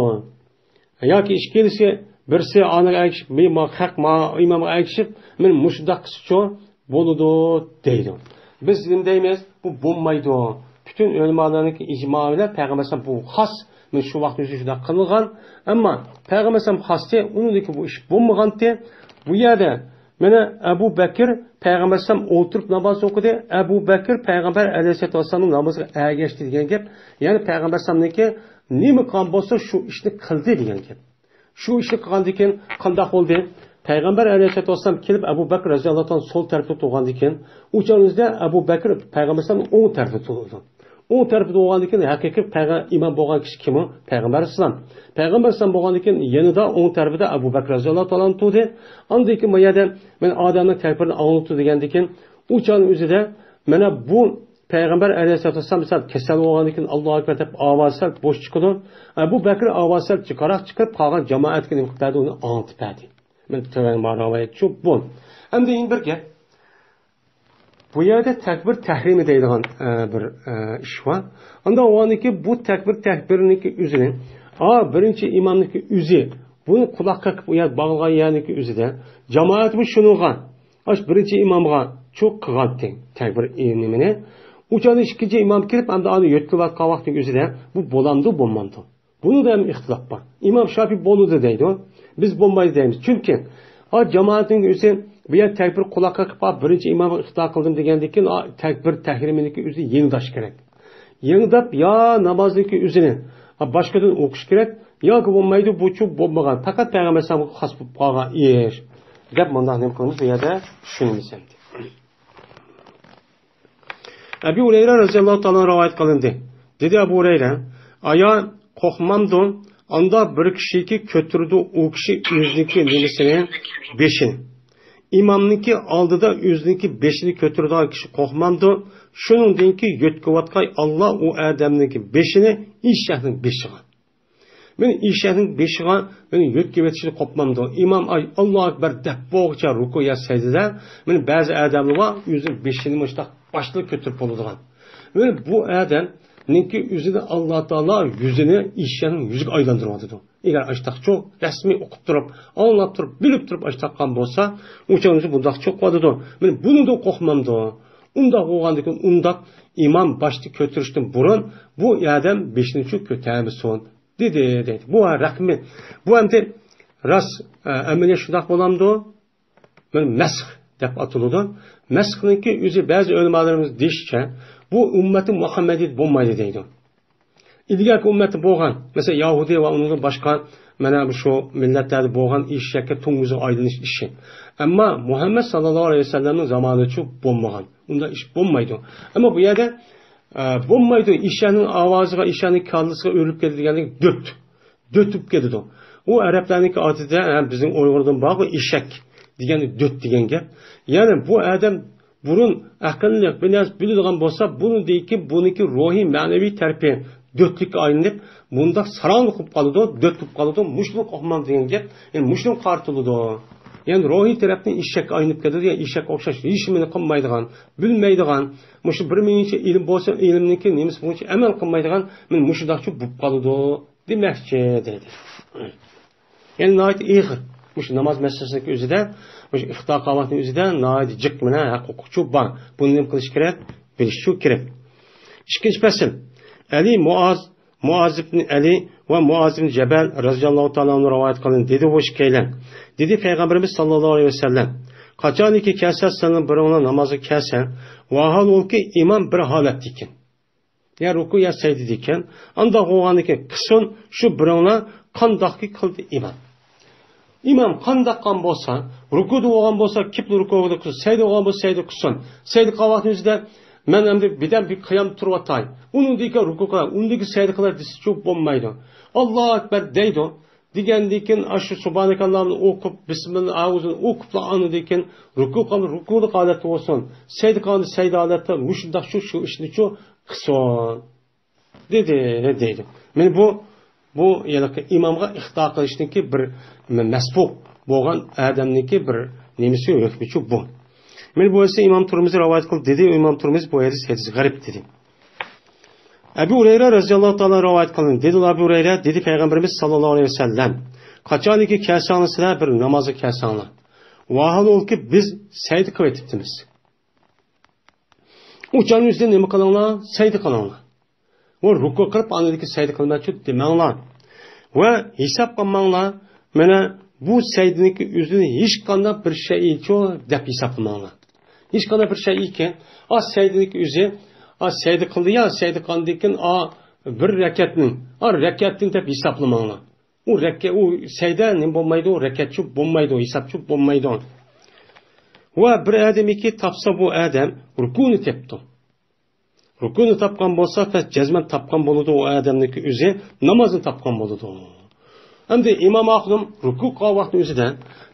ياكى ئىككىلىسى، بىرسى ئانىغا ئەگىشىپ، بىر ما-، خەق ما-، ئىمامغا ئەگىشىپ، مانا مۇشۇنداق قىلسىچۇ، بولىدۇ دەيدۇ. بىز نېمە دەيمىز؟ بۇ بولمايدۇ. پۈتۈن ئۆلىمالارنىڭكى ئىجمائى بىلەن پەيغەمبەر ئەلەيھىسسالام بۇ خاس، مانا شۇ ۋاقىت ئۆزى شۇنداق قىلغان. ئەمما پەيغەمبەر ئەلەيھىسسالام خاستى، ئۇنىڭدىن كېيىن بۇ ئىش بولمىغانتى. بۇ يەردە مانا ئەبۇ بەكىر پەيغەمبەر ئەلەيھىسسالام ئولتۇرۇپ ناماز ئوقۇدى. ئەبۇ بەكىر پەيغەمبەر ئەلەيھىسسالاتۇ ۋەسسالامنىڭ نامىزىغا ئەگەشتى دېگەن گەپ. يەنى پەيغەمبەر ئەلەيھىسسالامنىڭكى نېمە قىلغان بولسا، شۇ ئىشنى قىلدى دېگەن گەپ. شۇ ئىشنى قىلغاندىن كېيىن قانداق بولدى؟ پەيغەمبەر ئەلەيھىسسالاتۇ ۋەسسالام كېلىپ، ئەبۇ بەكىر رەزىياللاھۇ تائالا سول تەرىپىدە تۇرغاندىن كېيىن، ئۇ چاغنىڭ ئۆزىدە ئەبۇ بەكىر پەيغەمبەر ئەلەيھىسسالامنىڭ ئوڭ تەرىپىدە تۇرىدۇ. ئوڭ تەرىپىدە بولغاندىن كېيىن، ھەقىقىي پەيغە-، ئىمام بولغان كىشى كىم ئۇ؟ پەيغەمبەر ئەلەيھىسسالام. پەيغەمبەر ئەلەيھىسسالام بولغاندىن كېيىن، يېنىدا ئوڭ تەرىپىدە ئەبۇ بەكىر رەزىياللاھۇ تائالا تۇردى. ئاندىن كېيىن بۇ يەردە مەن ئادەمنىڭ تەكبىرىنى ئاڭلىتىدۇ دېگەندىن كېيىن، ئۇ چاغنىڭ ئۆزىدە مانا بۇ پەيغەمبەر ئەلەيھىسسالاتۇ ۋەسسالام مىسال كېسەل بولغاندىن كېيىن، ئاللاھۇ ئەكبەر دەپ ئاۋاز سەل بوش چىقىدۇ. ئە، بۇ بەكرى ئاۋاز سەل جىقراق چىقىرىپ، قالغان جامائەتكە نېمە قىلىپ بەردى؟ ئۇنى ئاڭلىتىپ بەردى. مانا تۆۋەن بار رىۋايەت شۇ بۇ. ئەمدى يەنە بىر گەپ. بۇ يەردە تەكبىر تەھرىمى دەيدىغان، ئە، بىر، ئە، ئىش بار. ئاندىن ئۇنىڭكى بۇ تەكبىر تەھرىمنىڭكى ئۆزىنى، ئا، بىرىنچى ئىمامنىڭكى ئۆزى بۇنى قۇلاق قېقىپ ئۇ يەر باغلىغان يەرنىڭكى ئۆزىدە جامائەتمۇ شۇنىڭغا ئاش بىرىنچى ئىمامغا چۇ قىلغانتى تەكبىر نېمىنى. ئۇ چاغدا ئىككىنچى ئىمام كېلىپ، ئەمدى ئانى يۆتكىۋاتقان ۋاقتىنىڭ ئۆزىدە بۇ بولامدۇ، بولمامدۇ؟ بۇنىدا ھەم ئىختىلاپ بار. ئىمام شافىي بولىدۇ دەيدۇ. بىز بولمايدۇ دەيمىز. چۈنكى ئا جامائەتنىڭ ئۆزى بۇ يەر تەكبىر قۇلاق قېقىپ، بىرىنچى ئىمامغا ئىقتىدا قىلدىم دېگەندىن كېيىن، ئا، تەكبىر تەھرىمىنىڭكى ئۆزى يېڭىداش كېرەك. يېڭىداپ يا نامازنىڭكى ئۆزىنى، ئا، باشقىدىن ئوقۇش كېرەك، ياكى بولمايدۇ، بۇچۇ بولمىغان، پەقەت پەيغەمبەر ئەلەيھىسسالامغا خاس بولۇپ قالغان ئىش دەپ مۇنداق نېمە قىلىمىز بۇ يەردە چۈشىنىمىز ئەمدى. ئەبۇ ھۇرەيرە رەزىياللاھۇ تائالا رىۋايەت قىلىندى. دېدى ئەبۇ ھۇرەيرە، ئايا قورقمامدۇ؟ ئاندا بىر كىشىكى كۆتۈرىدۇ ئۇ كىشى ئۆزىنىڭكى نېمىسىنى، بېشىنى. ئىمامنىڭكى ئالدىدا ئۆزىنىڭكى بېشىنى كۆتۈرىدىغان كىشى قورقمامدۇ؟ شۇنىڭدىنكى يۆتكىۋاتقاي ئاللا ئۇ ئادەمنىڭكى بېشىنى ئېشەكنىڭ بېشىغا. مەن ئېشەكنىڭ بېشىغا مەن يۆتكىۋېتىشنى قورقمامدۇ؟ ئىمام ئاي-، ئاللاھۇ ئەكبەر دەپ بولغۇچە رۇكۇ يا سەجدىدە، مەن بەزى ئادەملەر بار، ئۆزىنىڭ بېشىنى مۇشۇنداق باشلىق كۆتۈرۈپ بولىدىغان. مەن بۇ ئادەمنىڭكى ئۆزىنى ئاللا تائالا يۈزىنى ئېشەكنىڭ يۈزىگە ئايلاندۇرۇۋاتىدۇ. ئەگەر ئاشتاقچۇ رەسمىي ئوقۇپ تۇرۇپ، ئاڭلاپ تۇرۇپ، بىلىپ تۇرۇپ ئاشتاققان بولسا، ئۇ چاغ بۇنداقچۇ قىلىدۇ. مەن بۇنىدىن قورقمامدۇ؟ ئۇنداق بولغاندىكىن ئۇنداق ئىمام باشنى كۆتۈرۈشتىن بۇرۇن بۇ ئادەم بېشىنى چۇ كۆتەرمىسۇن. دېدى، دەيدۇ. بۇ رەقمى، بۇ ئەمدى راست، ئە، ئەمەلىيەت شۇنداق بولامدۇ؟ بىر مەسخ دەپ ئاتىلىدۇ. مەسخنىڭكى ئۆزى بەزى ئۆلىمالىرىمىز دېيىشىچە، بۇ ئۈممەتى مۇھەممەدىيدە بولمايدۇ دەيدۇ. ئىلگەركى ئۈممەتتە بولغان، مەسىلەن، يەھۇدىي ۋە ئۇنىڭدىن باشقا، مانا شۇ مىللەتلەردە بولغان ئېشەككە توڭگۇزغا ئايلىنىش ئىشى. ئەمما مۇھەممەد ساللاللاھۇ ئەلەيھى ۋەسەللەمنىڭ زامانىچۇ بولمىغان. ئۇنداق ئىش بولمايدۇ. ئەمما بۇ يەردە، ئە، بولمايدۇ، ئېشەكنىڭ ئاۋازىغا، ئېشەكنىڭ كاللىسىغا ئۆرۈلۈپ كېتىدىغانلىك دۆت. دۆت بولۇپ كېتىدۇ. ئۇ ئەرەبلەرنىڭكى ئادىتىدە، ھە، بىزنىڭ ئۇيغۇردىن بارغۇ ئېشەك دېگەندە دۆت دېگەن گەپ. يەنى بۇ ئادەم بۇرۇن ئەقىللىق، بىلەز بىلىدىغان بولسا، بۇنىڭدىكى، بۇنىڭكى روھىي، مەنىۋى تەرىپى دۆتلۈككە ئايلىنىپ، بۇنداق ساراڭلىق بولۇپ قالىدۇ، دۆت بولۇپ قالىدۇ، مۇشۇنى قورقماڭ دېگەن گەپ، يەنى مۇشۇنىڭغا قارىتىلىدۇ. يەنى روھىي تەرەپتىن ئېشەككە ئايلىنىپ كېتىدۇ، يەنى ئېشەك ئوخشاش ھېچنېمىنى قىلمايدىغان، بىلمەيدىغان، مۇشۇ بىر مىڭىنچە ئىلىم بولسا، ئىلىمنىڭكى نېمىسى بويىچە ئەمەل قىلمايدىغان، مانا مۇشۇنداقچۇ بولۇپ قالىدۇ دېمەكچى دەيدۇ. يەنى ناھايىتى ئېغىر. مۇشۇ ناماز مەسىلىسىنىڭ ئۆزىدە، مۇشۇ ئىختا قىلىۋاتقان ئۆزىدە ناھايىتى جىق مانا ھەققى چۇ بار. بۇنى نېمە قىلىش كېرەك؟ بىلىش چۇ كېرەك. ئىككىنچى پەسىل. ئەلى مۇئاز، مۇئاز ئىبن ئەلى ۋە مۇئاز ئىبن جەبەل رەزىياللاھۇ تائالا ئەنھۇ رىۋايەت قىلىندى. دېدى بۇ ئىككىيلەن. دېدى پەيغەمبىرىمىز ساللاللاھۇ ئەلەيھى ۋەسەللەم، قاچانكى كەلسە سىلەرنىڭ بىرىڭلار نامازغا كەلسە، ۋاھالبۇلكى ئىمام بىر ھالەتتە ئىكەن. يا رۇكۇ يا سەجدىدىكەن. ئانداق بولغاندىكىن قىلسۇن، شۇ بىرىڭلار قانداقكى قىلدى ئىمام. ئىمام قانداق قىلغان بولسا، رۇكۇدا بولغان بولسا، كىپلى رۇكۇدا قىلسۇن، سەجدە بولغان بولسا، سەجدە قىلسۇن. سەجدە قىلغان ۋاقتىمىزدا مەن ئەمدى بىردەم بىر قىيام تۇرۇۋاتاي. ئۇنىڭدىن كېيىن رۇكۇ قىلاي، ئۇنىڭدىن كېيىن سەجدە قىلاي دېسىچۇ بولمايدۇ. ئاللاھۇ ئەكبەر دەيدۇ. دېگەندىن كېيىن ئاشۇ سۇبھانەكاللامنى ئوقۇپ، بىسمىللا ئاۋۇزىنى ئوقۇپلا ئاندىن كېيىن رۇكۇ قىلغان رۇكۇلۇق ھالەتتە بولسۇن، سەجدە قىلغاندا سەجدە ھالەتتە مۇشۇنداق شۇ، شۇ ئىشنىچۇ قىلسۇن. دېدى، دەيدۇ. مانا بۇ، بۇ ھېلىقى ئىمامغا ئىقتىدا قىلىشنىڭكى بىر مەسبۇق بولغان ئادەمنىڭكى بىر نېمىسى، ھۆكمىچۇ بۇ. مانا بۇ ھەدىسنى ئىمام تۇرمۇزى رىۋايەت قىلدى، دېدى ئىمام تۇرمۇزى، بۇ ھەدىس، ھەدىس غەرىب دېدى. ئەبۇ ھۇرەيرە رەزىياللاھۇ تائالا رىۋايەت قىلىندى، دېدى ئەبۇ ھۇرەيرە، دېدى پەيغەمبىرىمىز ساللاللاھۇ ئەلەيھى ۋەسەللەم، قاچانكى كەلسەڭلار سىلەر بىر نامازغا كەلسەڭلار، ۋاھالبۇلكى بىز سەجدە قىلىۋېتىپتىمىز. ئۇ چاغنىڭ ئۆزىدە نېمە قىلىڭلار؟ سەجدە قىلىڭلار. ۋە رۇكۇ قىلىپ، ئاندىن كېيىن سەجدە قىلمايچۇ دېمەڭلار. ۋە ھېساب قىلماڭلار، مانا بۇ سەجدىنىڭكى ئۆزىنى ھېچقانداق بىر شەيئىچۇ دەپ ھېسابلىماڭلار. ھېچقانداق بىر شەيئىكەن، ئا سەجدىنىڭكى ئۆزى، ئا سەجدە قىلدى يا، سەجدە قىلغاندىن كېيىن ئا بىر رەكەتنىڭ، ئا رەكەتنىڭ دەپ ھېسابلىماڭلار. ئۇ رەكە-، ئۇ سەجدە نېمە بولمايدۇ، رەكەتچۇ بولمايدۇ، ھېسابچۇ بولمايدۇ. ۋە بىر ئادەمكى تاپسا بۇ ئادەم رۇكۇنى تېپىپتۇ. رۇكۇنى تاپقان بولسا، پەس جەزمەن تاپقان بولىدۇ، ئۇ ئادەمنىڭكى ئۆزى نامازنى تاپقان بولىدۇ. ئەمدى ئىمام ئاخۇنۇم رۇكۇ قىلغان ۋاقتىنىڭ ئۆزىدە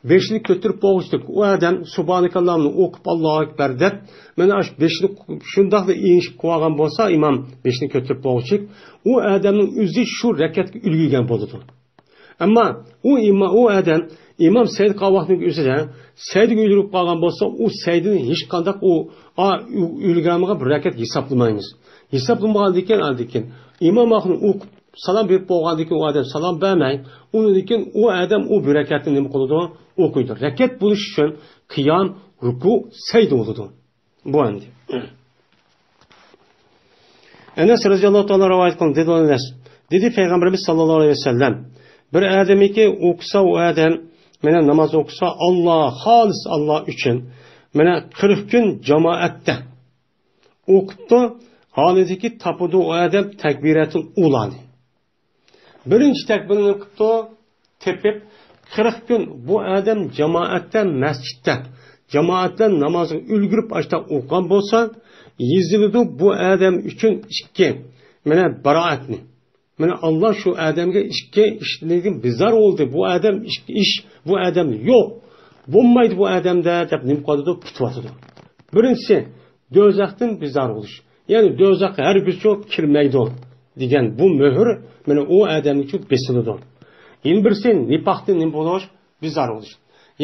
بېشىنى كۆتۈرۈپ بولغۇچىلىك ئۇ ئادەم سۇبھانەكاللامنى ئوقۇپ، ئاللاھۇ ئەكبەر دەپ، مانا ئاشۇ بېشىنى شۇنداقلا ئېڭىشىپ قىلىۋالغان بولسا، ئىمام بېشىنى كۆتۈرۈپ بولغۇچىلىك، ئۇ ئادەمنىڭ ئۆزى شۇ رەكەتكە ئۈلگۈرگەن بولىدۇ. ئەمما ئۇ ئىما-، ئۇ ئادەم ئىمام سەجدە قىلغان ۋاقتىنىڭ ئۆزىدە سەجدىگە ئۈلگۈرۈپ قالغان بولسا، ئۇ سەجدىنى ھېچقانداق ئۇ، ئا، ئۈ-، ئۈلگۈرمىگەن بىر رەكەت ھېسابلىمايمىز. ھېسابلىمىغاندىن كېيىن، ئاندىن كېيىن ئىمام ئاخۇنۇم ئوقۇپ سالام بېرىپ بولغاندىن كېيىن ئۇ ئادەم سالام بەرمەي، ئۇنىڭدىن كېيىن ئۇ ئادەم ئۇ بىر رەكەتنى نېمە قىلىدۇ؟ ئوقۇيدۇ. رەكەت بولۇش ئۈچۈن قىيام، رۇكۇ، سەجدە بولىدۇ. بۇ ئەمدى. ئەنەس رەزىياللاھۇ تائالا رىۋايەت قىلدى، دېدى ئەنەس. دېدى پەيغەمبىرىمىز ساللاللاھۇ ئەلەيھى ۋەسەللەم، بىر ئادەمكى ئوقۇسا، ئۇ ئادەم مانا ناماز ئوقۇسا، ئاللا، خالىس ئاللا ئۈچۈن، مانا قىرىق كۈن جامائەتتە ئوقۇپتۇ، ھالىدىكى تاپىدۇ ئۇ ئادەم تەكبىرەتۇل ئۇلانى. بىرىنچى تەكبىرنى قىپتۇ، تېپىپ، قىرىق كۈن بۇ ئادەم جامائەتتە، مەسچىتتە، جامائەت بىلەن نامازغا ئۈلگۈرۈپ ئاشتا ئوقۇغان بولسا، يېزىلىدۇ بۇ ئادەم ئۈچۈن ئىككى، مانا، باراەتنى. مانا، ئاللا شۇ ئادەمگە ئىككى ئىشتىن بىزار بولدى. بۇ ئادەم ئىش، ئىش، بۇ ئادەم يوق. بولمايدۇ بۇ ئادەمدە دەپ نېمە قىلىدۇ؟ پۈتۈۋاتىدۇ. بىرىنچىسى، دوزاختىن بىزار بولۇش. يەنى دوزاخقا ھەرگىزچۇ كىرمەيدۇ دېگەن بۇ مۆھۈر مانا ئۇ ئادەمگىچۇ بېسىلىدۇ. يەنە بىرسى نىپاقتىن نېمە بولۇش؟ بىزار بولۇش.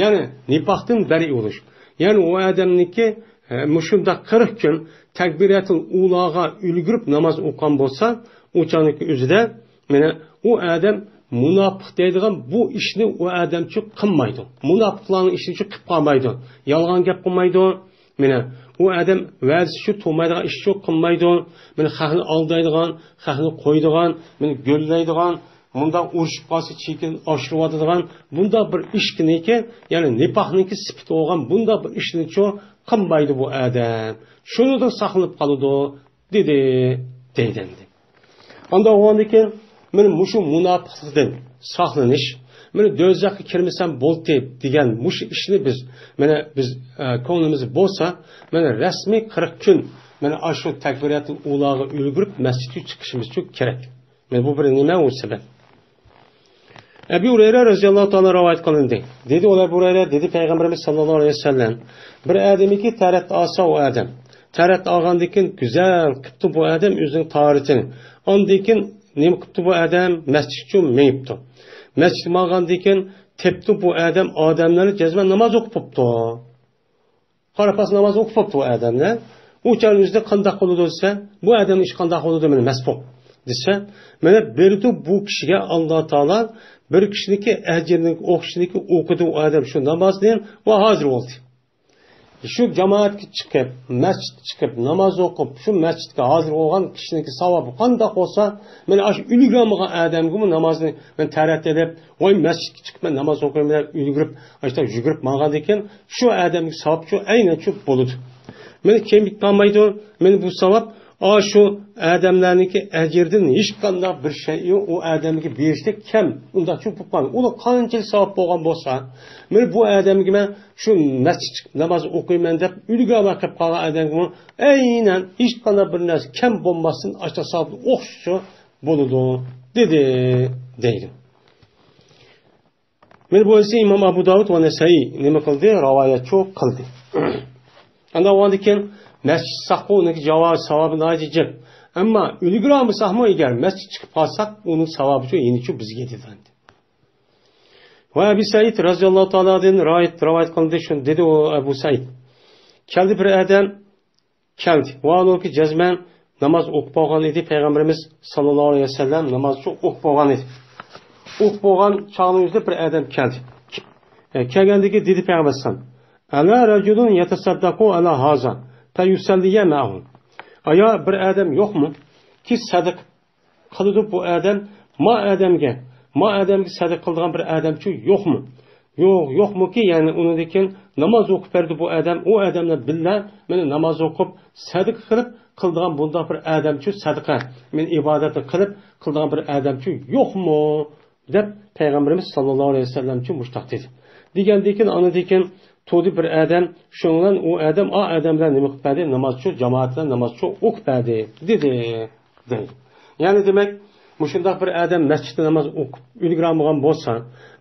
يەنى نىپاقتىن بەرىئ بولۇش. يەنى ئۇ ئادەمنىڭكى، ئە، مۇشۇنداق قىرىق كۈن تەكبىرەتۇل ئۇلاغا ئۈلگۈرۈپ ناماز ئوقۇغان بولسا، ئۇ چاغنىڭكى ئۆزىدە مانا ئۇ ئادەم مۇناپىق دەيدىغان بۇ ئىشنى ئۇ ئادەمچۇ قىلمايدۇ. مۇناپىقلارنىڭ ئىشىنىچۇ قىلىپ قالمايدۇ. يالغان گەپ قىلمايدۇ. مانا ئۇ ئادەم ۋەدىسى شۇ تۇرمايدىغان ئىشچۇ قىلمايدۇ. مانا خەقنى ئالدايدىغان، خەقنى قويىدىغان، مانا گۆللەيدىغان، مۇنداق ئۇرۇشۇپ قالسا چېكىنى ئاشۇرۇۋاتىدىغان، بۇنداق بىر ئىشنىكى، يەنى نىپاقنىڭكى سۈپىتى بولغان بۇنداق بىر ئىشنىچۇ قىلمايدۇ بۇ ئادەم. شۇنىڭدىن ساقلىنىپ قالىدۇ، دېدى، دەيدۇ ئەمدى. ئانداق بولغاندىن كېيىن، مانا مۇشۇ مۇناپىقلىقتىن ساقلىنىش، مانا دوزاخقا كىرمىسەم بولدى دېگەن مۇشۇ ئىشنى بىز، مانا بىز، ئە، كۆڭلىمىزدە بولسا، مانا رەسمىي قىرىق كۈن، مانا ئاشۇ تەكبىراتۇل ئۇلاغا ئۈلگۈرۈپ مەسچىتكە چىقىشىمىزچۇ كېرەك. مانا بۇ بىر نېمە ئۇ سەۋەب. ئەبۇ ھۇرەيرە رەزىياللاھۇ تائالا رىۋايەت قىلىندى. دېدى ئۇلار، ئەبۇ ھۇرەيرە، دېدى پەيغەمبىرىمىز ساللاللاھۇ ئەلەيھى ۋەسەللەم، بىر ئادەمكى تەرەت ئالسا ئۇ ئادەم، تەرەت ئالغاندىن كېيىن گۈزەل قىپتۇ بۇ ئادەم ئۆزىنىڭ تاھارىتىنى. ئاندىن كېيىن نېمە قىپتۇ بۇ ئادەم؟ مەسچىتكە مېڭىپتۇ. مەسچىتكە ماڭغاندىن كېيىن تېپتۇ بۇ ئادەم ئادەملەرنى جەزمەن ناماز ئوقۇپ بوپتۇ. قارا پاس ناماز ئوقۇپ بوپتۇ بۇ ئادەملەر. ئۇ چاغنىڭ ئۆزىدە قانداق بولىدۇ دېسە، بۇ ئادەمنىڭ ئىشى قانداق بولىدۇ، مانا مەسبۇق دېسە، مانا بېرىدۇ بۇ كىشىگە ئاللا تائالا بىر كىشىنىڭكى ئەجرىنىڭ ئوخشىشىنى ئوقۇدى ئۇ ئادەم شۇ نامازنى ۋە ھازىر بولدى. شۇ جامائەتكە چىقىپ، مەسچىتكە چىقىپ، ناماز ئوقۇپ، شۇ مەسچىتكە ھازىر بولغان كىشىنىڭكى ساۋابى قانداق بولسا، مانا ئاشۇ ئۈلگۈرەلمىگەن ئادەمگىمۇ نامازنى مەن تەرەت ئېلىپ، ۋاي مەسچىتكە چىقىپ مەن ناماز ئوقۇيمەن دەپ ئۈلگۈرۈپ، ئاشۇنداق يۈگۈرۈپ ماڭغاندىكىن، شۇ ئادەمگە ساۋاب شۇ ئەينەن شۇ بولىدۇ. مانا كېمىپ قالمايدۇ. مانا بۇ ساۋاب ئاشۇ ئادەملەرنىڭكى ئەجرىدىن ھېچقانداق بىر شەيئى ئۇ ئادەمگە بېرىشتەك كەم، ئۇنداق چوڭ بولۇپ قالمايدۇ. ئۇنىڭ قانچىلىك ساۋاب بولغان بولسا، مانا بۇ ئادەمگە مەن شۇ مەسچىتكە ناماز ئوقۇيمەن دەپ ئۈلگە بېقىپ قالغان ئادەمگىمۇ ئەينەن ھېچقانداق بىر نەرسە كەم بولماستىن ئاشۇنداق ساۋابلىق ئوخشىشى بولىدۇ، دېدى، دەيدۇ. مانا بۇ ھەدىسنى ئىمام ئەبۇ داۋۇد ۋە نەسەئىي نېمە قىلدى؟ راۋايەتچۇ قىلدى. ئاندىن ئۇنىڭدىن كېيىن مەسچىت چىقساقمۇ ئۇنىڭكى جاۋابى ساۋابى ناھايىتى جىق. ئەمما ئۈلگۈرەلمىسەكمۇ ئەگەر مەسچىت چىقىپ قالساق ئۇنىڭ ساۋابىچۇ يەنىچۇ بىزگە دېدى. ۋە ئەبۇ سەئىد رەزىياللاھۇ تائالادىن راۋايەت، راۋايەت قىلىندى، شۇنى دېدى ئۇ ئەبۇ سەئىد. كەلدى بىر ئادەم، كەلدى. ۋە ئۇنىڭكى جەزمەن ناماز ئوقۇپ بولغان ئىدى. پەيغەمبىرىمىز ساللاللاھۇ ئەلەيھى ۋەسەللەم ناماز ئوقۇپ بولغان ئىدى. ئوقۇپ بولغان چاغنىڭ ئۆزىدە بىر ئادەم كەلدى. ئە، كەلگەندىكى دېدى پەيغەمبەر ئەلەيھىسسالام، «ئەلا رەجۇلۇن يەتەسەددەقۇ ئەلا ھازا فەيۇسەللىيە مەئەھۇ.» ئايا بىر ئادەم يوقمۇ؟ كى سەدىقە قىلىدۇ بۇ ئادەم، ما ئادەمگە، ما ئادەمگە سەدىقە قىلىدىغان بىر ئادەمچۇ يوقمۇ؟ يوق، يوقمۇكى، يەنى ئۇنىڭدىن كېيىن ناماز ئوقۇپ بەردى بۇ ئادەم، ئۇ ئادەملەر بىللە مېنى ناماز ئوقۇپ، سەدىقە قىلىپ قىلىدىغان بۇنداق بىر ئادەمچۇ سەدىقە، مېنى ئىبادەتنى قىلىپ قىلىدىغان بىر ئادەمچۇ يوقمۇ؟ دەپ پەيغەمبىرىمىز ساللاللاھۇ ئەلەيھى ۋەسەللەمچۇ مۇشتاق دېدى. دېگەندىن كېيىن، ئاندىن كېيىن تۇردى بىر ئادەم، شۇنىڭ بىلەن ئۇ ئادەم، ئا ئادەم بىلەن نېمە قىلىپ بەردى؟ نامازچۇ، جامائەت بىلەن نامازچۇ ئوقۇپ بەردى، دېدى، دەيدۇ. يەنى دېمەك، مۇشۇنداق بىر ئادەم مەسچىتتە ناماز ئوقۇپ ئۈلگۈرەلمىگەن بولسا،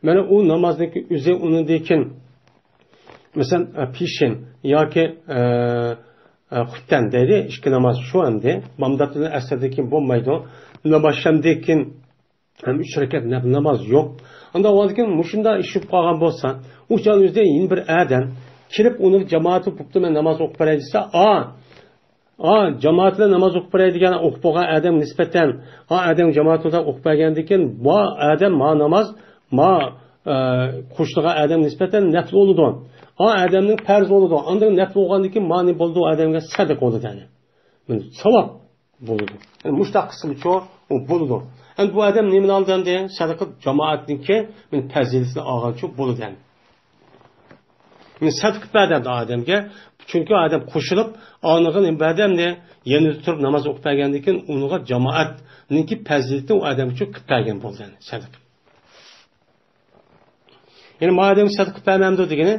مانا ئۇ نامازنىڭكى ئۆزى ئۇنىڭدىن كېيىن، مەسىلەن، پېشىن ياكى، ئە، ئە، خۇپتەن دەيدۇ، ئىككى ناماز شۇ ئەمدى. بامدات بىلەن ئەسىردىن كېيىن بولمايدۇ. ناماز شەمدىن كېيىن ھەم ئۈچ رەكەت نەپلى ناماز يوق. ئانداق بولغاندىكىن مۇشۇنداق ئىش بولۇپ قالغان بولسا، ئۇ چاغنىڭ ئۆزىدە يەنە بىر ئادەم كېلىپ، ئۇنىڭ جامائىتى بوپتۇ، مەن ناماز ئوقۇپ بېرەي دېسە، ئا، ئا، جامائەت بىلەن ناماز ئوقۇپ بېرەي دېگەن ئوقۇپ بولغان ئادەم نىسبەتەن، ئا، ئادەم جامائەت بىلەن ئوقۇپ بەرگەندىن كېيىن، بۇ ئادەم ما ناماز، ما، ئە، قوشۇلغان ئادەم نىسبەتەن نەپلى بولىدۇ. ئا، ئادەمنىڭ پەرز بولىدۇ. ئاندىن نەپلى بولغاندىن كېيىن، مانى بولىدۇ، ئادەمگە سەدىقە بولىدۇ، يەنى. ساۋاب بولىدۇ. يەنى مۇشتاق قىسمىچۇ ئۇ بولىدۇ. ئەمدى بۇ ئادەم نېمىنى ئالدى ئەمدى؟ سەدىقە جامائەتنىڭكى مېنى پەزىلىتىنى ئالغانچۇ بولىدۇ ئەمدى. مېنى سەدىقە قىلىپ بەردى ئەمدى ئادەمگە. چۈنكى ئادەم قوشۇلۇپ، ئانىغا نېمە بەردى ئەمدى؟ يېنىدا تۇرۇپ ناماز ئوقۇپ بەرگەندىن كېيىن ئۇنىڭغا جامائەتنىڭكى پەزىلىتىنى ئۇ ئادەمگە شۇ قىلىپ بەرگەن بولدى ئەمدى سەدىقە. يەنى ما ئادەمگە سەدىقە بەرمەمدۇ دېگىنى،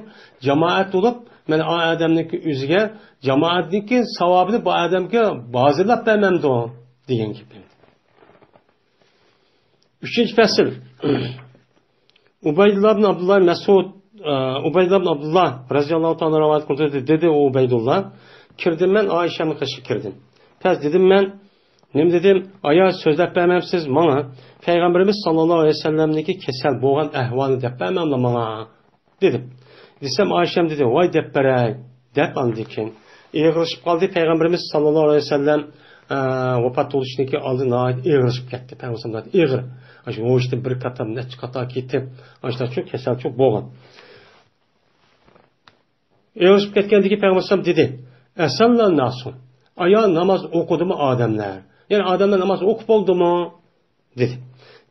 جامائەت بولۇپ، مانا ئا ئادەمنىڭكى ئۆزىگە جامائەتنىڭكى ساۋابىنى بۇ ئادەمگە ھازىرلاپ بەرمەمدۇ دېگەن گېپى. ئۈچىنچى پەسىل. ئۇبەيدۇللا ئىبن ئابدۇللا مەسئۇد، ئە، ئۇبەيدۇللا ئىبن ئابدۇللا رەزىياللاھۇ تائالا رىۋايەت قىلدى، دېدى ئۇ ئۇبەيدۇللا، كىردىم مەن ئائىشەمنىڭ قېشىغا كىردىم. پەس دېدىم مەن، نېمە دېدىم؟ ئايا، سۆزلەپ بەرمەمسىز ماڭا؟ پەيغەمبىرىمىز ساللاللاھۇ ئەلەيھى ۋەسەللەمنىڭكى كېسەل بولغان ئەھۋالىنى دەپ بەرمەملا ماڭا، دېدىم. دېسەم، ئائىشەم دېدى، ۋاي دەپ بەرەي، دەپ ئاندىن كېيىن ئېغىرلىشىپ قالدى. پەيغەمبىرىمىز ساللاللاھۇ ئەلەيھى ۋەسەللەم، ئە، ۋاپات بولۇشنىڭكى ئالدى ناھايىتى ئېغىرلىشىپ كەتتى. پەيغەمبىرىمىز ناھايىتى ئېغىر. ئاشۇ ھوشىدىن بىر قاتار نەچچە قاتار كېتىپ، ئاشۇنداق شۇ كېسەل شۇ بولغان. ئېغىرلىشىپ كەتكەندىن كېيىن پەيغەمبەر ئەلەيھىسسالام دېدى، ئەسەللا ناسۇ، ئايا ناماز ئوقۇدىمۇ ئادەملەر؟ يەنى ئادەملەر ناماز ئوقۇپ بولدىمۇ؟ دېدى.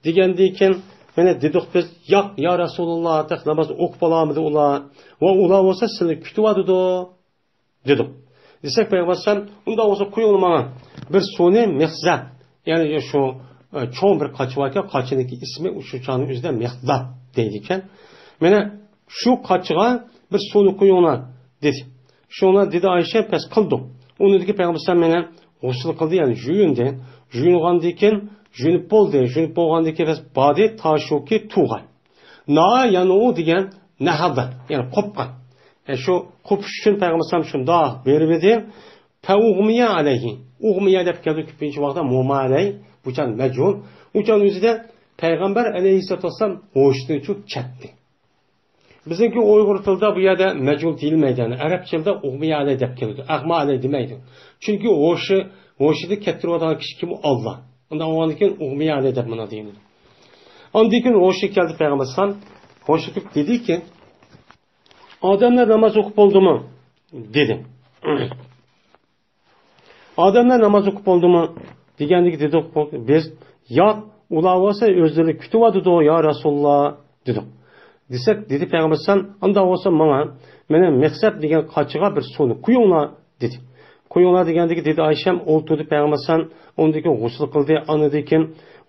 دېگەندىن كېيىن، مانا دېدۇق بىز، ياق، يا رەسۇلاللا، تېخى ناماز ئوقۇپ بولالمىدى ئۇلار. ۋە ئۇلار بولسا سىلىنى كۈتۈۋاتىدۇ، دېدۇق. دېسەك پەيغەمبەر ئەلەيھىسسالام، ئۇنداق بولسا قويۇڭلار ماڭا بىر سۇنى مىخزەب، يەنى شۇ، ئە، چوڭ بىر قاچا باركەن، قاچىنىڭكى ئىسمى شۇ چاغنىڭ ئۆزىدە مىخزەب دەيدىكەن. مانا شۇ قاچىغا بىر سۇنى قويۇڭلار، دېدى. شۇڭا دېدى ئائىشە، پەس قىلدۇق. ئۇنىڭدىن كېيىن پەيغەمبەر ئەلەيھىسسالام مانا غۇسۈل قىلدى، يەنى يۇيۇندى. يۇيۇنغاندىن كېيىن، يۇيۇنۇپ بولدى. يۇيۇنۇپ بولغاندىن كېيىن پەس باردى، تا شۇكى تۇغا. نا يەنۇ دېگەن نەھەلدە، يەنى قوپقان. يەنى شۇ قوپۇش ئۈچۈن پەيغەمبەر ئەلەيھىسسالام شۇنداق بېرىۋىدى. فەئۇغمىيە ئەلەيھى. ئۇغمىيە دەپ كەلدى كۆپىنچە ۋاقىتتا مۇما ئەلەي، بۇ چاغ مەجھۇل. ئۇ چاغنىڭ ئۆزىدە پەيغەمبەر ئەلەيھىسسالاتۇ ۋەسسالام ھوشىدىن چۈشۈپ كەتتى. بىزنىڭكى ئۇيغۇر تىلىدا بۇ يەردە مەجھۇل دېيىلمەيدۇ. يەنى ئەرەب تىلىدا ئۇغمىيە ئەلەي دەپ كېلىدۇ. ئەغما ئەلەي دېمەيدۇ. چۈنكى ھوشى، ھوشىدىن كەتتۈرۈۋاتىدىغان كىشى كىم؟ ئاللا. ئۇنداق بولغاندىن كېيىن ئۇغمىيە ئەلەي دەپ مانا دېيىلىدۇ. ئاندىن كېيىن ھوشىغا كەلدى پەيغەمبەر ئەلەيھىسسالام. ھوشىغا كېلىپ دېدىكى، «ئادەملەر ناماز ئوقۇپ بولدىمۇ؟» دېدى. «ئادەملەر ناماز ئوقۇپ بولدىمۇ؟» دېگەندىكى دېدۇق بىز، «ياق، ئۇلار بولسا ئۆزلىرىنى كۈتۈۋاتىدۇ، يا رەسۇلاللا» دېدۇق. دېسەك، دېدى پەيغەمبەر ئەلەيھىسسالام، «ئانداق بولسا ماڭا، مېنىڭ مىخسەپ دېگەن قاچىغا بىر سۇنى قۇيۇڭلار» دېدى. «قويۇڭلار» دېگەندىكى دېدى ئايشەم، ئولتۇردى پەيغەمبەر ئەلەيھىسسالام، ئۇندىن كېيىن غۇسۇل قىلدى، ئاندىن كېيىن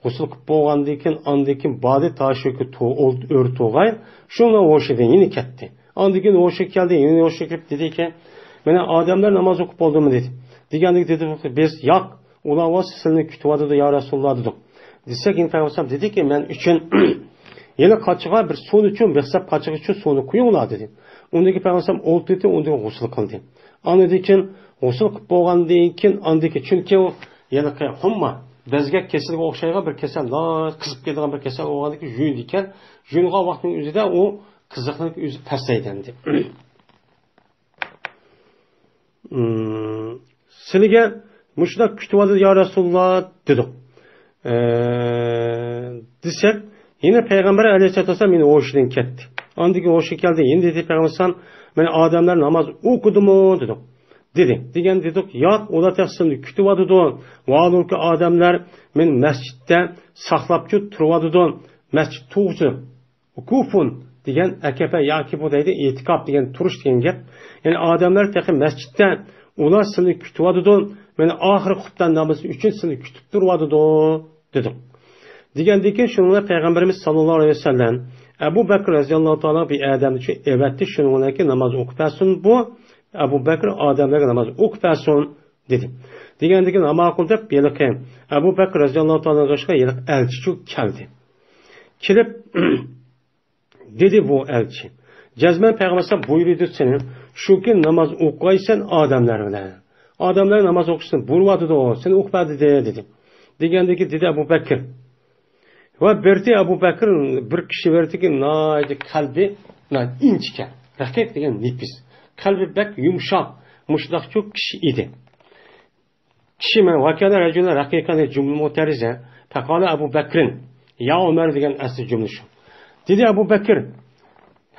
غۇسۇل قىلىپ بولغاندىن كېيىن، ئاندىن كېيىن باردى تاشۇكى تو-، ئۆرە تۇرغاي، شۇنىڭ ھوشىدىن يەنە كەتتى. ئاندىن كېيىن ھوشىغا كەلدى، يەنە ھوشىغا كېلىپ دېدىكى، «مانا ئادەملەر ناماز ئوقۇپ بولدىمۇ؟» دېدى. دېگەندىكى دېدى، «بىز ياق، ئۇلار بولسا سىلىنى كۈتۈۋاتىدۇ، يا رەسۇلاللا» دېدۇق. دېسەك، يەنە پەيغەمبەر ئەلەيھىسسالام دېدىكى، «مەن ئۈچۈن يەنە قاچىغا بىر سۇنى ئۈچۈن، مىخسەپ قاچىغا ئۈچۈن سۇنى قۇيۇڭلار» دېدى. ئۇندىن كېيىن پەيغەمبەر ئەلەيھىسسالام ئولتۇردى، ئۇندىن كېيىن غۇسۇل قىلدى. ئاندىن كېيىن غۇسۇل قىلىپ بولغاندىن كېيىن، ئاندىن كېيىن، چۈنكى ئۇ ھېلىقى ھۇمما، بەزگەك كېسىلىگە ئوخشايدىغان بىر كېسەل، ناھايىتى قىزىپ كېتىدىغان بىر كېسەل بولغاندىن كېيىن يۇيۇنىدىكەن، يۇيۇنغان ۋاقتىنىڭ ئۆزىدە ئۇ قىزىقلىق ئۆزى پەسەيدى ئەمدى. «سىلىگە مۇشۇنداق كۈتۈۋاتىدۇ، يا رەسۇلاللا» دېدۇق. ئە، دېسەك، يەنە پەيغەمبەر ئەلەيھىسسالاتۇ ۋەسسالام يەنە ھوشىدىن كەتتى. ئاندىن كېيىن ھوشىغا كەلدى، يەنە دېدى پەيغەمبەر ئەلەيھىسسالام، «مانا ئادەملەر ناماز ئوقۇدىمۇ؟» دېدۇق. دېدى. دېگەن دېدۇق، «ياق، ئۇلار تېخى سىلىنى كۈتۈۋاتىدۇ. ۋاھالەنكى ئادەملەر مېنى مەسچىتتە ساقلاپچۇ تۇرۇۋاتىدۇ، مەسچىت تۇغۇچۇ.» ئۇكۇفۇن دېگەن ئەكەپە ياكى بۇ دەيدۇ، ئېتىكاپ دېگەن تۇرۇش دېگەن گەپ. يەنى ئادەملەر تېخى مەسچىتتە، ئۇلار سىلىنى كۈتۈۋاتىدۇ، مانا ئاخىرقى خۇپتان نامىزى ئۈچۈن سىلىنى كۈتۈپ تۇرۇۋاتىدۇ، دېدۇق. دېگەندىن كېيىن شۇنىڭ بىلەن پەيغەمبىرىمىز ساللاللاھۇ ئەلەيھى ۋەسەللەم ئەبۇ بەكرى رەزىياللاھۇ تائالا بىر ئادەمنى شۇ ئەۋەتتى، شۇنىڭ بىلەن كېيىن ناماز ئوقۇپ بەرسۇن بۇ، ئەبۇ بەكرى ئادەملەرگە ناماز ئوقۇپ بەرسۇن، دېدى. دېگەندىن كېيىن ماقۇل دەپ ھېلىقى ئەبۇ بەكرى رەزىياللاھۇ تائالا ئەنھۇغا ھېلىقى ئەلچى شۇ كەلدى. كېلىپ، دېدى بۇ ئەلچى، جەزمەن پەيغەمبەر ئەلەيھىسسالام بۇيرۇيدۇ سېنى، شۇ كۈن ناماز ئوقۇغايسەن ئادەملەر بىلەن. ئادەملەر ناماز ئوقۇشنى بۇيرۇۋاتىدۇ، سېنى ئوقۇپ بەر دېدى، دېدى. دېگەندىكى دېدى ئەبۇ بەكىر. ۋە بىرتى ئەبۇ بەكىر بىر كىشى بىرتىكى ناھايىتى قەلبى ناھايىتى ئىنچىكەن، رەقىق دېگەن نېپىز. قەلبى بەك يۇمشاق، مۇشۇنداقچۇ كىشى ئىدى. كىشى مەن ۋەكەنە رەجۇلە رەقىقەنى جۈملە مۇتەرىزە، پەقالە ئەبۇ بەكرىن، يا ئۆمەر دېگەن ئەسلى جۈملە شۇ. دېدى ئەبۇ بەكىر،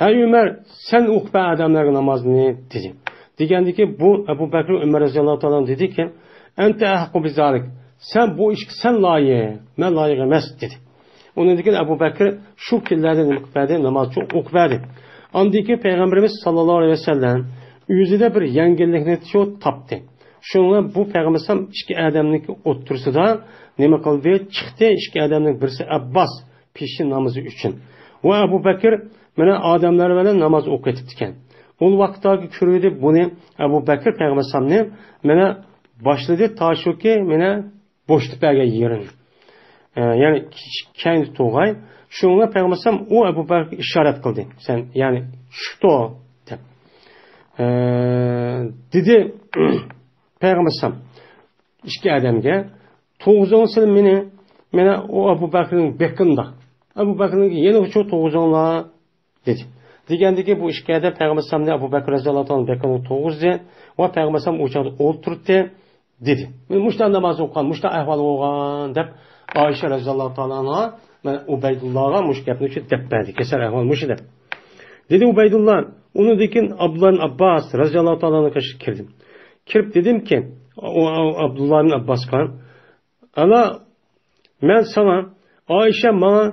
ھەي ئۆمەر، سەن ئوقۇپ بەر ئادەملەرگە نامازنى، دېدى. دېگەندىكى بۇ ئەبۇ بەكرى ئۆمەر رەزىياللاھۇ تائالا ئەنھۇ دېدىكى، ئەنتە ئەھەققۇ بىزالىك، سەن بۇ ئىشقا سەن لايىق، مەن لايىق ئەمەس، دېدى. ئۇنىڭدىن كېيىن ئەبۇ بەكرى شۇ كۈنلەردە نېمە قىلىپ بەردى؟ ناماز ئوقۇپ بەردى. ئاندىن كېيىن پەيغەمبىرىمىز ساللاللاھۇ ئەلەيھى ۋەسەللەم ئۆزىدە بىر يەڭگىللىكنى شۇ تاپتى. شۇنىڭ بىلەن بۇ پەيغەمبەر ئەلەيھىسسالام ئىككى ئادەمنىڭ ئوتتۇرىسىدا نېمە قىلدى؟ چىقتى. ئىككى ئادەمنىڭ بىرسى ئابباس، پېشىن نامىزى ئۈچۈن. ۋە ئەبۇ بەكىر مانا ئادەملەر بىلەن ناماز ئوقۇۋېتىپتىكەن. ئۇ ۋاقىتتىكى كۆرۈۋىدى بۇنى، ئەبۇ بەكىر پەيغەمبەر ئەلەيھىسسالامنى مانا باشلىدى، تاشۇكى مانا بوشىتىپ بەرگەن يېرىنى. ئە، يەنى كەينىدە تۇرغاي. شۇنىڭغا پەيغەمبەر ئەلەيھىسسالام ئۇ ئەبۇ بەكىرگە ئىشارەت قىلدى. سەن، يەنى چۈشۈپ تۇر دەپ. ئە، دېدى پەيغەمبەر ئەلەيھىسسالام ئىككى ئادەمگە، تۇرغۇزۇڭ سىلەر مېنى، مانا ئۇ ئەبۇ بەكرىنىڭ بېقىنىدا. ئەبۇ بەكرىنىڭ يېنىغا شۇ تۇرغۇزۇڭلار، دېدى. دېگەندىكى بۇ ئىككى ئادەم پەيغەمبەر ئەلەيھىسسالامنى ئەبۇ بەكرى رەزىياللاھۇ تائالا بېقىنىغا تۇرغۇزدى ۋە پەيغەمبەر ئەلەيھىسسالام ئۇ چاغدا ئولتۇرتتى، دېدى. مانا مۇشۇنداق ناماز ئوقۇغان، مۇشۇنداق ئەھۋال بولغان، دەپ ئائىشە رەزىياللاھۇ تائالا ئەنھا مانا ئۇبەيدۇللاغا مۇشۇ گەپنى شۇ دەپ بەردى. كېسەل ئەھۋال مۇشۇ دەپ. دېدى ئۇبەيدۇللا، ئۇنىڭدىن كېيىن ئابدۇللا ئىبن ئابباس رەزىياللاھۇ تائالا ئەنھۇ كىرىپ، كىرىپ دېدىمكى، ئۇ، ئۇ، ئابدۇللا ئىبن ئابباسقا، ئالا، مەن ساڭا، ئائىشە ماڭا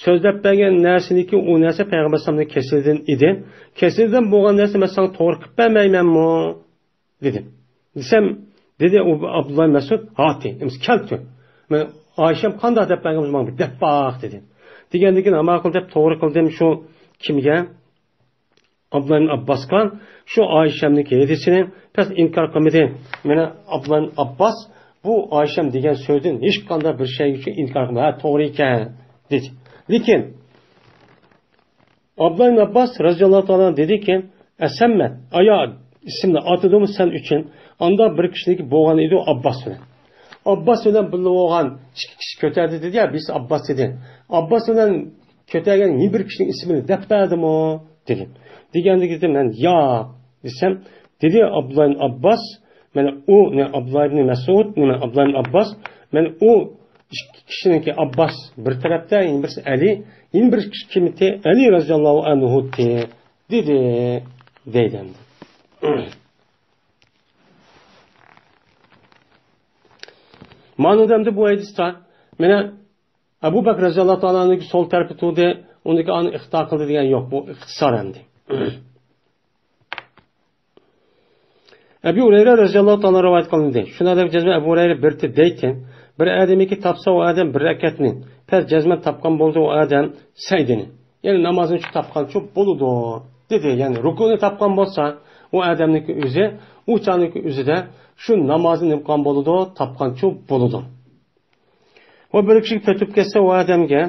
سۆزلەپ بەرگەن نەرسىنىكى ئۇ نەرسە پەيغەمبەر ئەلەيھىسسالامنىڭ كېسىلىدىن ئىدى. كېسىلىدىن بولغان نەرسە مەن ساڭا توغرا قىلىپ بەرمەيمەنمۇ؟ دېدىم. دېسەم، دېدى ئۇ ئابدۇللا مەسئۇد، ھاتى، ئەمىسە كەلتۈر. مەن ئائىشەم قانداق دەپ بەرگەن ماڭا بىر دەپ باق، دېدى. دېگەندىن كېيىن ماقۇل دەپ توغرا قىلدىم شۇ كىمگە؟ ئابدۇللا ئىبن ئابباسقا شۇ ئائىشەمنىڭ ھەدىسىنى پەس ئىنكار قىلمىدى. مانا ئابدۇللا ئىبن ئابباس بۇ ئائىشەم دېگەن سۆزدىن ھېچقانداق بىر شەيگىچە ئىنكار قىلمىدى. ھە، توغرا ئىكەن، دېدى. لېكىن ئابدۇللا ئىبن ئابباس رەزىياللاھۇ تائالا دېدىكى، ئەسەممەت، ئايا ئىسىمنى ئاتىدىمۇ سەن ئۈچۈن؟ ئانداق بىر كىشىنىڭكى بولغان ئىدى ئابباس بىلەن. ئابباس بىلەن بىللە بولغان ئىككى كىشى كۆتەردى دېدى يا، بىرسى ئابباس دېدى. ئابباس بىلەن كۆتەرگەن يەنە بىر كىشىنىڭ ئىسمىنى دەپ بەردىمۇ؟ دېدى. دېگەندىكىن مەن ياق دېسەم، دېدى ئابدۇللا ئىبن ئابباس، مانا ئۇ، نە، ئابدۇللا ئىبن مەسئۇد، نېمە، ئابدۇللا ئىبن ئابباس، مانا ئۇ ئىككى كىشىنىڭكى، ئابباس بىر تەرەپتە، يەنە بىرسى ئەلى، يەنە بىر كىشى كىمتى؟ ئەلى رەزىياللاھۇ ئەنھۇتى، دېدى، دەيدۇ ئەمدى. مانىدا ئەمدى بۇ ھەدىستە مانا ئەبۇ بەكرى رەزىياللاھۇ تائالا ئەنھۇنىڭكى سول تەرىپى تۇردى، ئۇنىڭكى ئانى ئىقتىدا قىلدى دېگەن يوق، بۇ ئىختىسار ئەمدى. ئەبۇ ھۇرەيرە رەزىياللاھۇ تائالا رىۋايەت قىلىندى. شۇنىڭ دەپ جەزمەن ئەبۇ ھۇرەيرە بىر دەيتتى، بىر ئادەمكى تاپسا ئۇ ئادەم بىر رەكەتنى، پەس جەزمەن تاپقان بولدى ئۇ ئادەم سەيدىنى. يەنى نامازنى شۇ تاپقانچۇ بولىدۇ، دېدى. يەنى رۇكۇنى تاپقان بولسا، ئۇ ئادەمنىڭكى ئۆزى، ئۇ چاغنىڭكى ئۆزىدە شۇ نامازنى نېمە قىلغان بولىدۇ، تاپقانچۇ بولىدۇ. ۋە بىر كىشى پۆتۈپ كەتسە، ئۇ ئادەمگە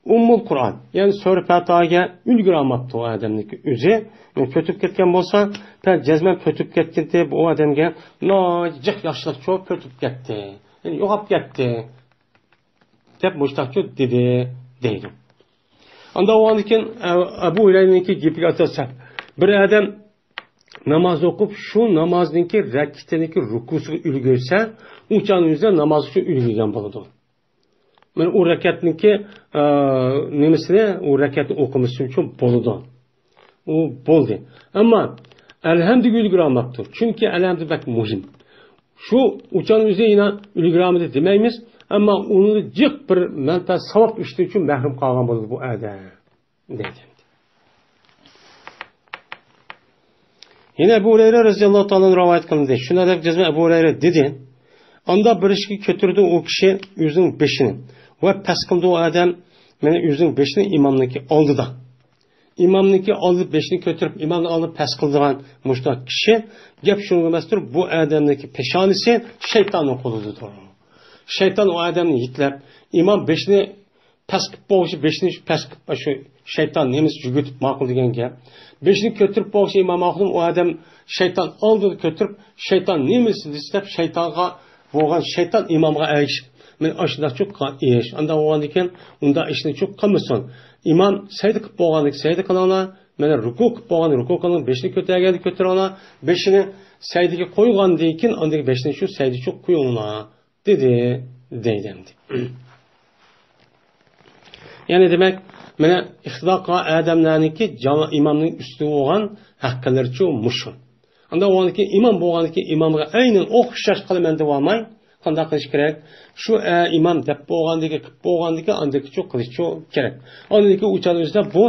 ئۇممۇل قۇرئان، يەنى سۈرە پاتىھەگە ئۈلگۈرەلمەپتۇ ئۇ ئادەمنىڭكى ئۆزى. يەنى پۆتۈپ كەتكەن بولسا، پە-، جەزمەن پۆتۈپ كەتكىنى بۇ ئادەمگە ناھايىتى جىق ياخشىلىقچۇ پۆتۈپ كەتتى. يەنى يوقاپ كەتتى، دەپ مۇشتاقچۇ دېدى، دەيدۇ. ئاندا ئۇنىڭدىن كېيىن ئە-، ئەبۇ ھۇرەيرىنىڭكى گېپىگە ئاساسەن، بىر ئادەم ناماز ئوقۇپ، شۇ نامازنىڭكى رەكىتىنىڭكى رۇكۇسىغا ئۈلگۈرسە، ئۇ چاغنىڭ ئۆزىدە ناماز ئۈچۈن ئۈلگۈرگەن بولىدۇ. مانا ئۇ رەكەتنىڭكى، ئە، نېمىسىنى، ئۇ رەكەتنى ئوقۇمىسى ئۈچۈن بولىدۇ. ئۇ بولدى. ئەمما ئەلھەمدىگە ئۈلگۈرەلمەپتۇ. چۈنكى ئەلھەمدى بەك مۇھىم. شۇ ئۇچان ئۆزى يەنە ئۈلگۈرەلمىدى دېمەيمىز، ئەمما ئۇنىڭدا جىق بىر مەنپەئەت، ساۋاب ئىشلىرى ئۈچۈن مەھرۇم قالغان بولىدۇ بۇ ئادەم، دەيدۇ. يەنە ئەبۇ ھۇرەيرە رەزىياللاھۇ تائالا ئەنھۇ رىۋايەت قىلىندى. شۇنىڭ دەپ جەزمەن ئەبۇ ھۇرەيرە دېدى، ئاندا بىر ئىشكە كۆتۈردى ئۇ كىشى ئۆزىنىڭ بېشىنى ۋە پەس قىلدى ئۇ ئادەم مېنىڭ ئۆزىنىڭ بېشىنى ئىمامنىڭكى ئالدىدا. ئىمامنىڭكى ئالدىدا بېشىنى كۆتۈرۈپ، ئىمامنىڭ ئالدىدا پەس قىلىدىغان مۇشۇنداق كىشى، گەپ شۇنىڭغا ئەمەستۇر، بۇ ئادەمنىڭكى پېشانىسى شەيتاننىڭ قولىدىدۇر. شەيتان ئۇ ئادەمنى يېتىلەپ، ئىمام بېشىنى پەس قىلىپ بولغۇچە، بېشىنى پەس قىلىپ، شۇ شەيتان نېمىسى جۈگۈتۈپ ماقۇل دېگەن گەپ. بېشىنى كۆتۈرۈپ بولغۇچە ئىمام ئاخۇنۇم ئۇ ئادەم شەيتان ئالدىدا كۆتۈرۈپ، شەيتان نېمىسى دېسە دەپ شەيتانغا بولغان، شەيتان ئىمامغا ئەگىشىپ، مەن ئاشۇنداقچۇ قىلغان ئىش. ئانداق بولغاندىكىن ئۇنداق ئىشنىچۇ قىلمىسۇن. ئىمام سەيدە قىلىپ بولغاندىكىن سەيدە قىلىڭلار، مانا رۇكۇ قىلىپ بولغان رۇكۇ قىلىڭ، بېشىنى كۆتۈرگەندە كۆتۈرۈڭلار، بېشىنى سەيدىگە قويغاندىن كېيىن ئاندىن بېشىنى شۇ سەيدىچۇ قويۇڭلار، دېدى، دەيدۇ ئەمدى. يەنى دېمەك، مانا ئىقتىدا قىلغان ئادەملەرنىڭكى جاما-، ئىمامنىڭ ئۈستىدە بولغان ھەقلىرىچۇ مۇشۇ. ئاندا بولغاندىكىن ئىمام بولغاندىكىن ئىمامغا ئەينەن ئوخشاش قىلىمەن دەپ بولماي، قانداق قىلىش كېرەك؟ شۇ، ئە، ئىمام دەپ بولغاندىكى، قىلىپ بولغاندىكى ئاندىكىچۇ قىلىشچۇ كېرەك. ئاندىكى ئۇچان ئۆزىدە بۇ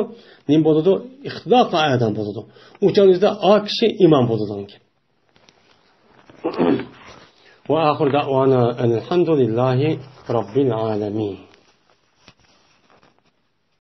نېمە بولىدۇ؟ ئىقتىدا قىلغان ئادەم بولىدۇ. ئۇچان ئۆزىدە ئا كىشى ئىمام بولىدۇ. وآخر دعوانا أن الحمد لله رب العالمين.